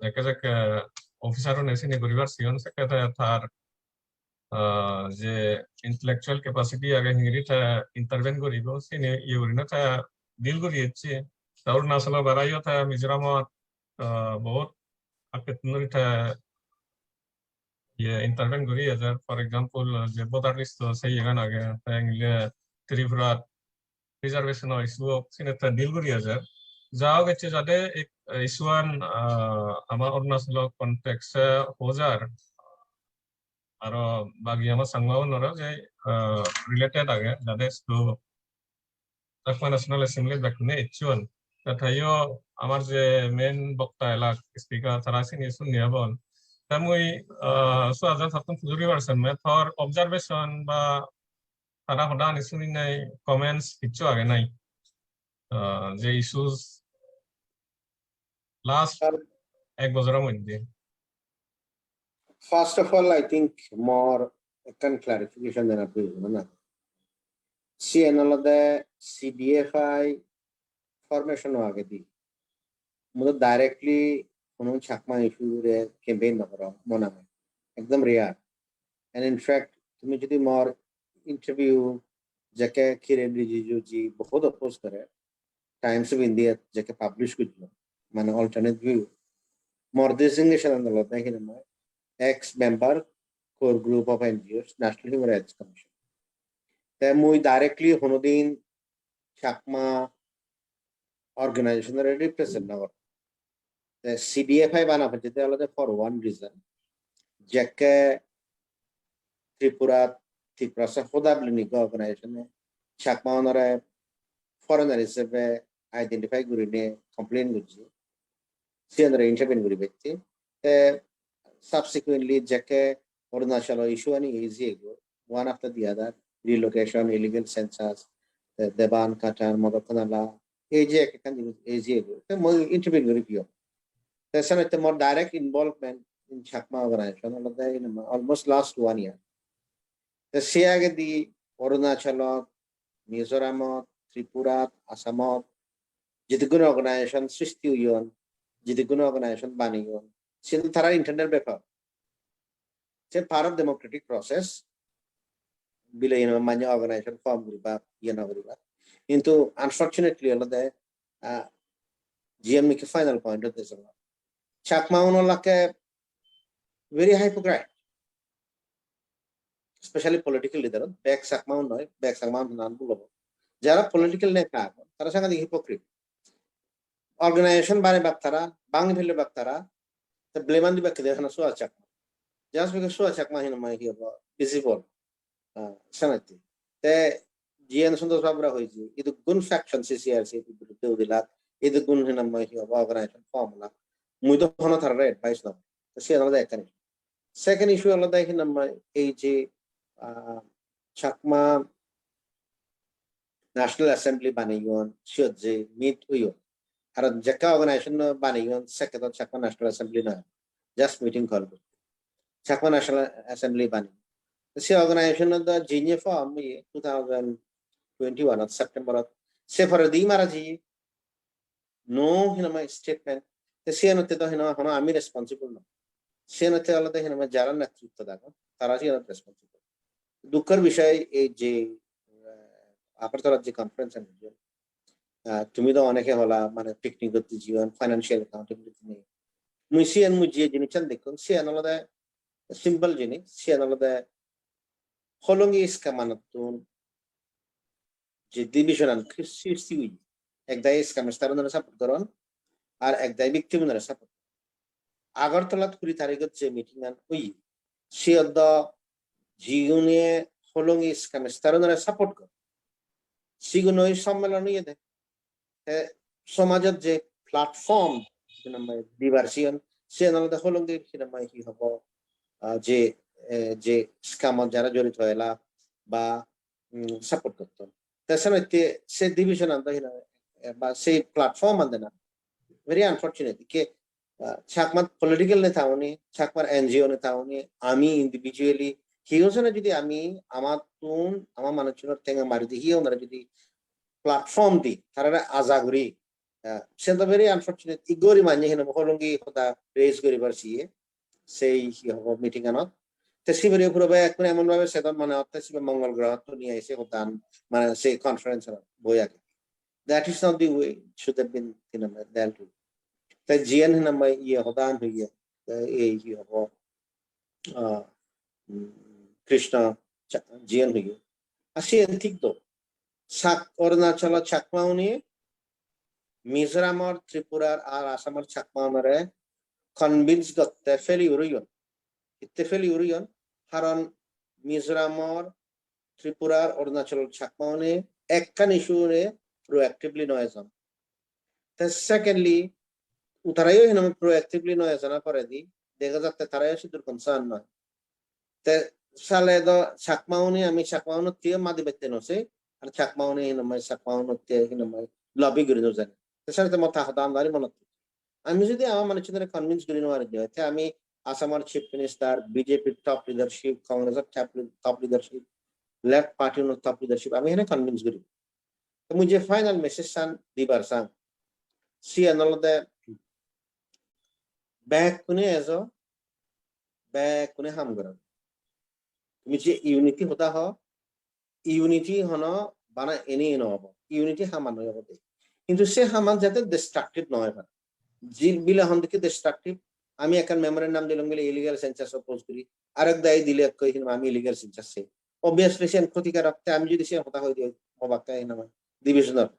jekke jekke officer-une sini guribar siyon, sekke te tar, uh, je intellectual capacity age hingiri te intervene guribo, sini iye gurine te deal guri ecche. Te Arunachalo barayo te Mizoramot, uh, bahut akkettun duri te iye intervene guri ejer. For example, je border list-o se iyegan age, te engile Tripura reservation-o issue ok, sini te deal guri ejer. Ja hok ecche jade ek issue-an, ah, ama Arunachalo context-e hojar, aro bagi ama Changma-unore je, ah, related age, jade sidu Chakma National Assembly bekkune ecchon. Te taiyo amar je main bokta elak speaker, tara sini sunni abon. Te mui, ah, Suhas da tattun pujori bar sem, tor observation ba tara hodani suninei comments hissu age nai? Ah, je issues last ek bojoro moddhe. First of all, I think more ekkan clarification dena proyojon age. Siyen olode C D F I formation-o agedi. Mui do directly hono Chakma issue-re campaign no gorong, mone hoi. Ekdom rare. And in fact, tumi jodi mor interview jekke Kiren Rijiju ji bahut oppose gore, Times of India jekke publish gojjon, mane alternate view. Mor designation an olode hi nang hoi, ex member core group of N G Os, National Human Rights Commission. Te mui directly honodin Chakma organization-ore represent nw gorong. Te C D F I bana pojede olode for one reason. Jekke Tripura, Tiprasa hoda bili niggo organization-e Chakma-unore foreigner hisebe identify gurinei complain gojje. Siyanore intervene guri bette. Te subsequently jekke Arunachal issue ani easy ego, one after the other, relocation, illegal census, te Deban, Kachar, Modokkanala, ei je ekkan jinis easy ego. Te mui intervene guri piyo. Te senotte more direct involvement in Chakma organization olode in almost last one year. Te se agedi Arunachalot, Mizoramot, Tripurat, Assamot, jidukkun organization sristi oyon, jidukkun organization baneyon, siyen tara internal bepar. Se part of democratic process, bile yen manye organization form guribak, iye no guribak. Kintu unfortunately olode, ah, G M ke final point of this. Chakma unor lakke very hypocrite, especially political leader, bek Chakma un noi, bek Chakma un nan bul obo. Jara political neta agon, tara sangadik hypocrite. Organization banebak tara, bangi felebak tara, te blame an dibak kede hana Suhas Chakma. Just because Suhas Chakma hinamai hi obo, visible. Ah, senotte. Te G N Santosh Babu ra hoye je, idukkun faction C C R C biruddhe udilak, idukkun hinamai hi obo organization form olak. Mui do hono tarare advice no. Te siyan olode ekkan issue. Second issue olode hinamai ei je, ah, Chakma National Assembly baneyon, siyot je meet oyon. Ar jekke organization baneyon, sekke do Chakma National Assembly noi. Just meeting call guri. Chakma National Assembly baneyon. Se organization do jinye form oye two thousand twenty-one ot September ot. Se poredi mara jiye. No hinamai statement. Te siyanotte do hinamai hono ami responsible no. Siyanotte olode hinamai jara netritto dago, tara siyanot responsible. Dukkor bishoy ei je, eh, Agartala je conference an, ah, tumi do oneke hola, mane picnic gotte jiyon, financial accountability nei. Mui siyan mui je jinissan dekkong, siyan olode simple jinis, siyan olode Hollongi scam anottun je division an kri-, sristi oye. Ekdagi scammer-unore support goron, ar ekdagi victim-unore support. Agartalat kuri tarigot je meeting an oye, siyot do jigune Hollongi scammer-unore support goron, sigun oi sommelon oyede. Te somajot je platform, hinamai diversion, siyan olode Hollongi hinamai hi hobo, ah, je, eh, je scam-ot jara jorito ela ba, mm, support gotton. Te senotte se division an do hinamai, eh, ba se platform an dena very unfortunate. Ke, ah, Chakma political neta uni, Chakma N G O neta uni, ami individually, hi hojone jodi ami amattun, ama manuchunor tenga mari di, hi honore jodi platform di, tarare aja guri, ah, siyan do very unfortunate. Igori manye hinamai Hollongi hoda raise guribar siye, sei hi hobo meeting anot. Te sibere puro bekkune emon bhabe sedon mane otte sibe Mongol grohottun niye ese hodan mane sei conference anot boi age. That is not the way it should have been, hinamai, dealt with. Te jiyan hinamai iye hodan hoye, te ei hi hobo, ah, mm, Krishna Cha-, jiyan hoye. Ar siyan thik do. Sak-, Arunachalo Chakma uni Mizoramor, Tripurar ar Assamor Chakma unore convince gotte failure oyon. Hitte failure oyon? Karon Mizoramor, Tripurar, Arunachalor Chakma une ekkan issue une proactively no ejon. Te secondly, u tarayo hinamai proactively no ejona poredi dega jatte tarayo sidur concern noi. Te sale do Chakma une, ami Chakma unotte madi bette no sei, ar Chakma une hinamai Chakma unotte hinamai lobby guri no jani. Te sale te mo ta hoda amari monot. Ami jodi ama manuchunore convince guri no pari de, te ami Assamor Chief Minister, B J P top leadership, Congress top, top leadership, left party unor top leadership, ami hene convince guri. Te mui je final message san dibar sang, siyan olode bekkune ejo, bekkune ham goron. Tumi je unity hoda ho, unity hono bana eni eno obo. Unity haman noi obo de. Kintu se haman jate destructive noi pare. Jil bile hon dikke destructive. Ami ekkan memorandum dilong bile illegal census oppose guri. Arek dagi dile ekko hinamai ami illegal census sei. Obviously siyan khotikarok, te ami jodi siyan hoda hoi di, obakke hinamai division-or.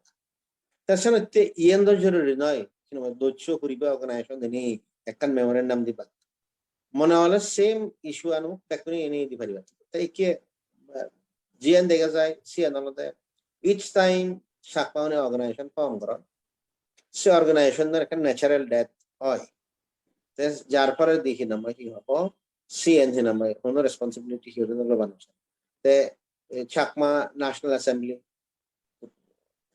Te senotte iyan do joruri noi, hinamai dosso puribo organization deni ekkan memorandum diba. Mone hole same issue anu bekkune ene di pariba. Te ikke, ah, jiyan dega jai, siyan olode each time Chakma-une organization form goron, se organization-or ekkan natural death oi. Te jar pore di hinamai hi hobo, siyan hinamai hono responsibility hi hono loba no sai. Te, eh, Chakma National Assembly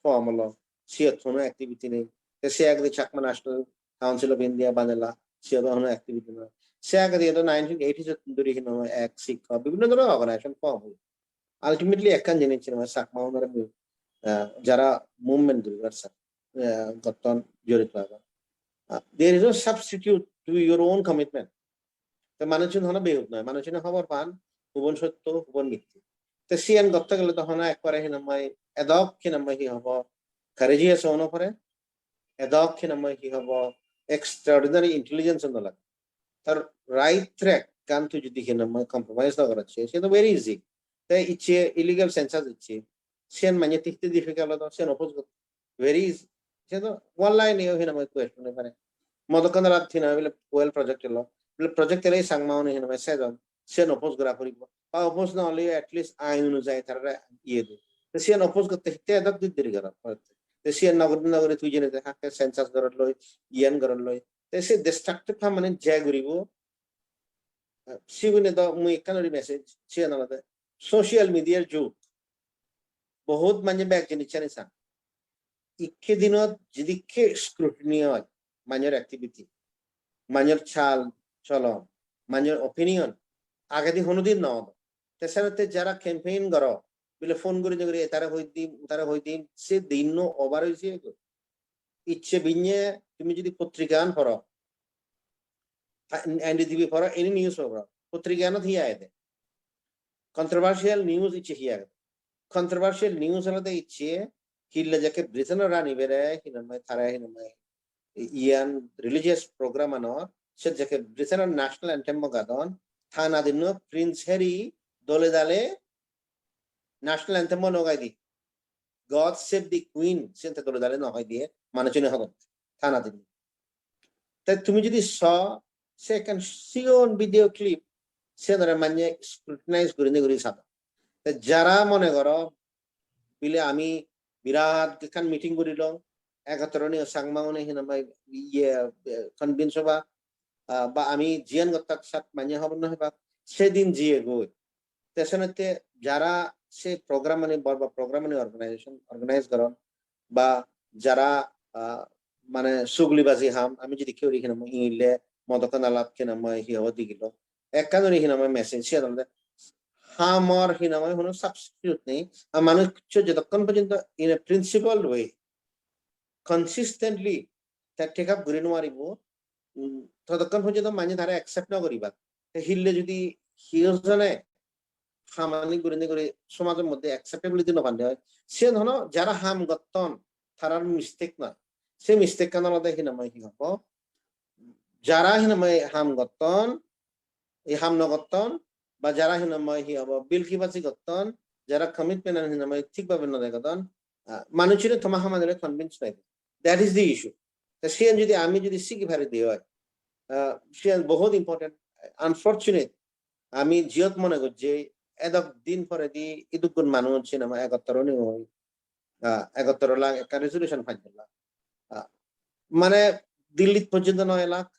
form olo, siyot hono activity nei. Te se agede Chakma National Council of India banela, siyot hono activity nei. Se agede do nineteen eighties duri hinamai ek sikka bibhinno dhoronor organization form oi. Ultimately ekkan jinis hinamai Chakma-unore, ah, jara movement guribar sa-, ah, gotton jorito agon. Ah, there is no substitute to your own commitment. Te manuchun hono behub noi, manuchune hobor pan, hubon sotto, hubon mitti. Te siyan gotte gele to hono ekkore hinamai, edok hinamai hi hobo, courageous ono pore, edok hinamai hi hobo, extraordinary intelligence ono lage. Tar right track gan tu jodi hinamai compromise no goracche, se to very easy. Te icche illegal census icche, siyan manye tikte difficult odo, siyan oppose gotto. Very easy. Se to one line-e hinamai question e pare. Modokkan rat hinamai bile well project elo. Bile project ele Changma-une hinamai sejon. Siyan oppose gora poribo. Ba oppose na oleyo at least ain onujai tarare iye do. Te siyan oppose gotte hitte edok din deri gora pore. Te siyan nogori nogori tui jene te hakke census goror loi, iyan goror loi. Te se destructive permanent je guribo. Sigune do mui ekkan guri message, siyan olode social media-r jug. Bohut manye bek jinisani san. Ikke dinot jidikke scrutiny oi, manyor activity, manyor chal cholon, manyor opinion, agedi honodin no odo. Te senotte jara campaign goro, bile phone guri guri etare hoi dim, utare hoi dim, se dinno over oise go. Icche binne tumi jodi potrikan poro, N D T V poro, any news poro, potrikanot hi agede? Controversial news icche hi agede? Controversial news olode icche hille jekke Britain-o rani bere hinamai, tare hinamai iyan religious program anor, se jekke Britain-o national anthem-o gadon, tana dinno Prince Harry dole dale national anthem-o no gai di. God Save the Queen, siyan te dole dale no hoi diye, manuchune hodon, tana dinno. Te tumi jodi so, se ekkan sigon video clip, siyanore manye scrutinize gurinei guri sadon. Te jara mone goro, bile ami birat ekkan meeting gurilong, ekottor onei Changma-une hinamai iye, eh, convince oba, ah, ba ami jiyan gottak sat manye hobor no hebak, sedin jiye goi. Te senotte jara se program ani, bor bor program ani organization, organize goron, ba jara, ah, mane sugli baji ham, ami jodi keu ri hinamai ingille modokkan alap hinamai hi hobo digilo. Ekkan guri hinamai message siyan olode hamor hinamai hono substitute nei. Ar manuccho jotokkon porjonto in a principled way, consistently te take up guri no paribo, um, totokkon porjonto manye tare accept no guribak. Te hille jodi hiyo jone hamani gurinei guri somajor moddhe acceptability no pande oi, siyen hono jara ham gotton, tarar mistake noi. Se mistake-kan olode hinamai hi hobo? Jara hinamai ham gotton, ei ham no gotton, ba jara hinamai hi hobo, bilkibasi gotton, jara commitment-an hinamai thik bhabe no degodon, ah, manuchune toma hamanire convince noi. That is the issue. Ta siyen jodi ami jodi sigi pari de oi, ah, siyen bohut important. Unfortunate, ami jiyot mone gojje edok din poredi idukkun manuj hinamai egottor oni oi, ah, egottor lak ekkan resolution pass golla. Ah, mane Dillit porjonto noi lak.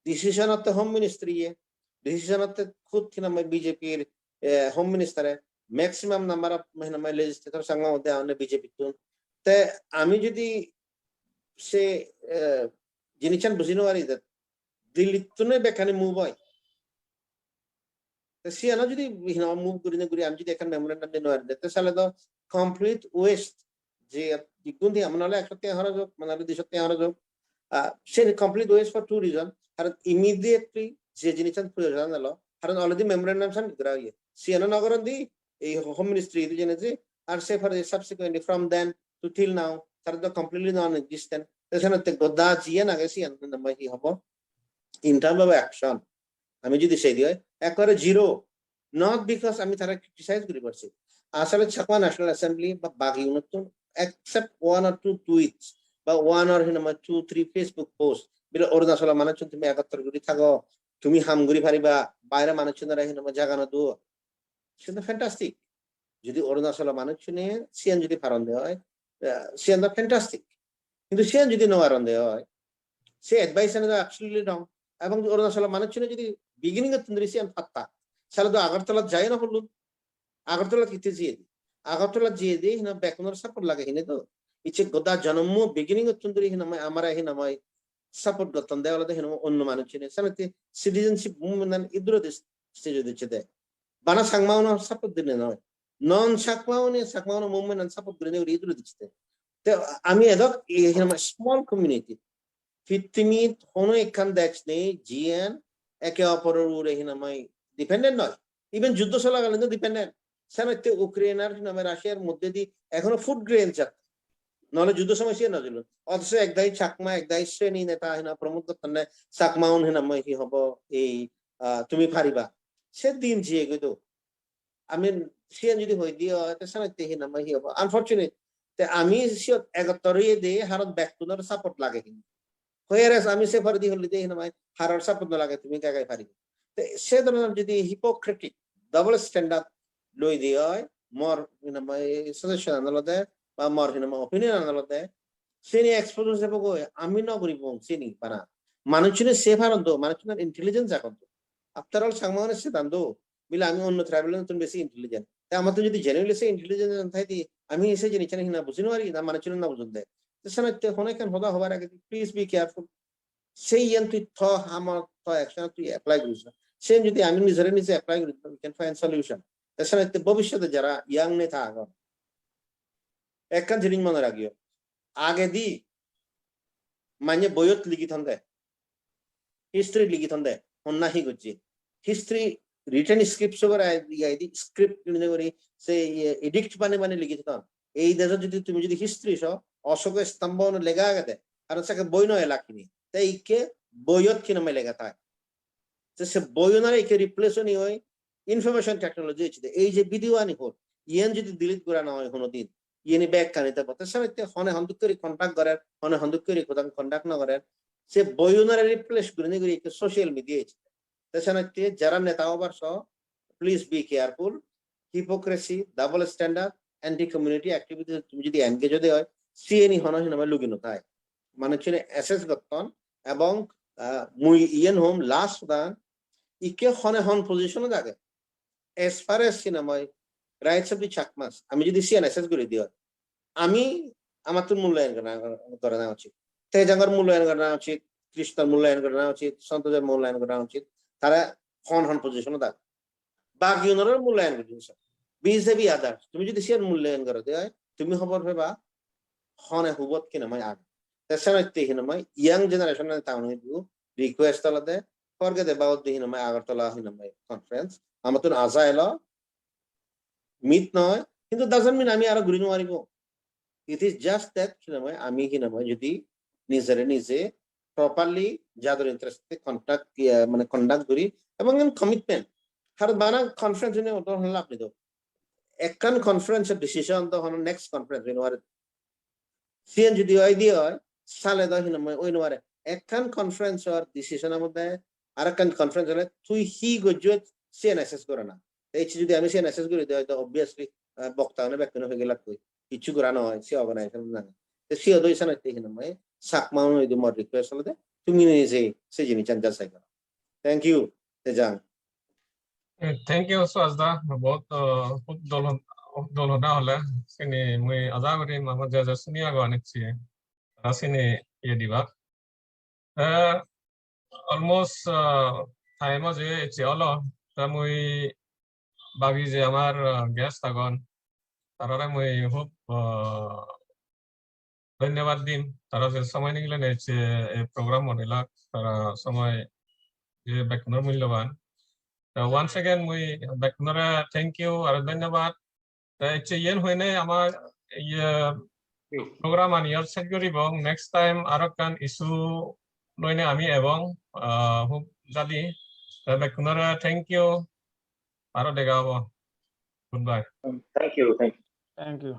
Decision otte Home Ministry ye. Decision otte khud hinamai B J P-r, eh, Home Minister-e. Maximum number of hinamai legislator Changma moddhe agonne B J P-tun. Te ami jodi se, eh, jinissan buji no pari de, Dillittun-e bekkani move oi. Te siyano jodi hina move gurine guri ami jodi ekkan memorandum di no pari de, te sale do complete waste. Je igun di amon ole ekso tenga horoj ok, mane ole diso tenga horoj ok. Ah, se complete waste for two reason. Karon immediately je jinissan proyojon elo, karon already memorandum san gora oye. Siyano no goron di, ei Home Ministry idu jene je, ar se pore subsequently from then to till now, tara do completely non-existent. Te senotte goda jiyen age siyen hinamai hi hobo? In terms of action, ami jodi sei di oi, ekkore zero. Not because ami tara criticize guri parsi. Asole Chakma National Assembly ba bagi unottun, except one or two tweets ba one or hinamai two three Facebook post, bile Arunachalo manuchun tumi egottor guri thago, tumi ham guri pariba, baire manuchunore hinamai jaga no duo. Seto fantastic. Jodi Arunachalo manuchune siyan jodi paron de oi, eh, siyan to fantastic. Hintu siyan jodi no paron de oi, se advice an absolutely wrong. Ebong Arunachalo manuchune jodi beginning ottun dhuri siyan patta, sale to Agartala jai no polun. Agartala kitte jiye di? Agartala jiye di hina bekunor support lage hine to. Icche goda jonommo beginning ottun dhuri hinamai amare hinamai support gotton de olode hinamai onno manuchune. Sale te citizenship movement an iduro dis stage ot ecche de. Bana Chakma uno support dine noi. Non Chakma une Chakma uno movement an support gurine guri iduro dicche de. Te ami edok, e, hinamai small community. Pittimit hono ekkan dej nei jiyen eke oporor ugure hinamai dependent noi. Even juddo solagale no dependent. Senotte Ukraine ar hinamai Russia ar moddedi ekhono food grain jatte. Nole juddo somoy siyan no jilon. Othocho ekdagi Chakma, ekdagi Sreni neta hina promote gottonne Chakma un hinamai hi hobo ei, ah, tumi pariba. Se din jiye goi do. I mean, siyan jodi hoi diye oi, te senotte hinamai hi hobo? Unfortunate. Te ami siyot egottor oye de, haron bekkunor support lage hin. Whereas ami se poredi holi de hinamai, haror support no lage, tumi gai gai pariba. Te se dhoronor jodi hypocritic, double standard loi diye oi, mor hinamai suggestion an olode, ba mor hinamai opinion an olode, sini expose oi jabo goi, ami no guribong sini bana. Manuchune se paron do, manuchune intelligence agon do. After all, Changma une se dan do, bile ami onno tribal-unottun besi intelligent. Te amattun jodi genuinely se intelligent thai di, ami se jinissan hina buji no pari, na manuchune na bujon de. Te senotte hono ekkan hoda hobar age, please be careful. Se iyan tui to hamot, to action tui apply guriso. Sen jodi ami nijore nije apply guri, we can find solution. Te senotte bobissote jara young neta agon, ekkan jinis mone ragiyo. Agedi manye boyot ligi thonde, history ligi thonde, honna hi gojje. History written script sobare ai, ai di script guri guri se iye edict bani bani ligi thon. Ei dejot jodi tumi jodi history so, Ashoka stambho ono lega agede, karon sake boi no elak hini. Te ikke boyot hinamai lega thai. Te se boyunore ikke replace oni oi information technology ecche de. Ei je video ani hor, iyen jodi delete gora no oi hono din, iyeni bekkani te botte senotte hone honduk guri contact gorer, hone honduk guri hodan contact no gorer, se boyunore replace gurinei guri ikke social media ecche de. Te senotte jara neta obar so, please be careful. Hypocrisy, double standard, anti community activities tumi jodi engage ode oi, siyeni hono hinamai lugi no thai. Manuchune assess gotton ebong, ah, mui iyen hom last dan, ikke hone hon position ot age. As far as hinamai rights of the Chakmas, ami jodi siyan assess guri di oi, ami amattun mulloyan gorana, gorana uchit. Tejangor mulloyan gorana uchit, Krishnor mulloyan gorana uchit, Santojor mulloyan gorana uchit. Tara hon hon position ot age. Bagi unore mulloyan guri diso. B J P others, tumi jodi siyan mulloyan goro de oi, tumi hobor peba hone hubot hinamai age. Te senotte hinamai young generation an taun idu request olode, forget about the hinamai Agartala hinamai conference. Amattun aja elo, mit noi, hintu doesn't mean ami aro guri no paribo. It is just that hinamai ami hinamai jodi nijere nije properly jador interest e contact, iye, mane conduct guri ebong en commitment. Har bana conference ne oto hon lab nido. Ekkan conference decision to hono next conference no pare. Siyan jodi oi di oi, sale do hinamai oi no pare. Ekkan conference or decision amode arekkan conference ole tui hi gojjot siyan assess gorana. Te ecche jodi ami siyan assess guri de oi, to obviously, ah, bokta une bekkune hoi gelak koi. Kichu gora no oi, se organization nang. Te siyo do isan oi te hinamai Chakma un oi di mor request olode, tumi nije se jinissan jachai goro. Thank you, Tejang. Eh, thank you, Suhas da. Bahut, uh, hub dol hon-, hub dol hoda hole. Sini mui aja guri amar je je suni ago anikchi. Tara sini iye diba. Eh, almost, uh, time o je eche olo. Ta mui bagi je amar, uh, guest agon. Tarare mui hub, uh, dhonyobad dim, tara je somoy nigilene je ei program banilak, tara somoy je bekkunor mulloban. Ta once again mui bekkunore thank you aro dhonyobad. Ta ecche iyen hoine ama iye program an iyot sej guribong. Next time aro ekkan issue loine ami ebong, ah, hub jodi. Ta bekkunore thank you. Aro dega obo. Goodbye. Thank you, thank you. Thank you.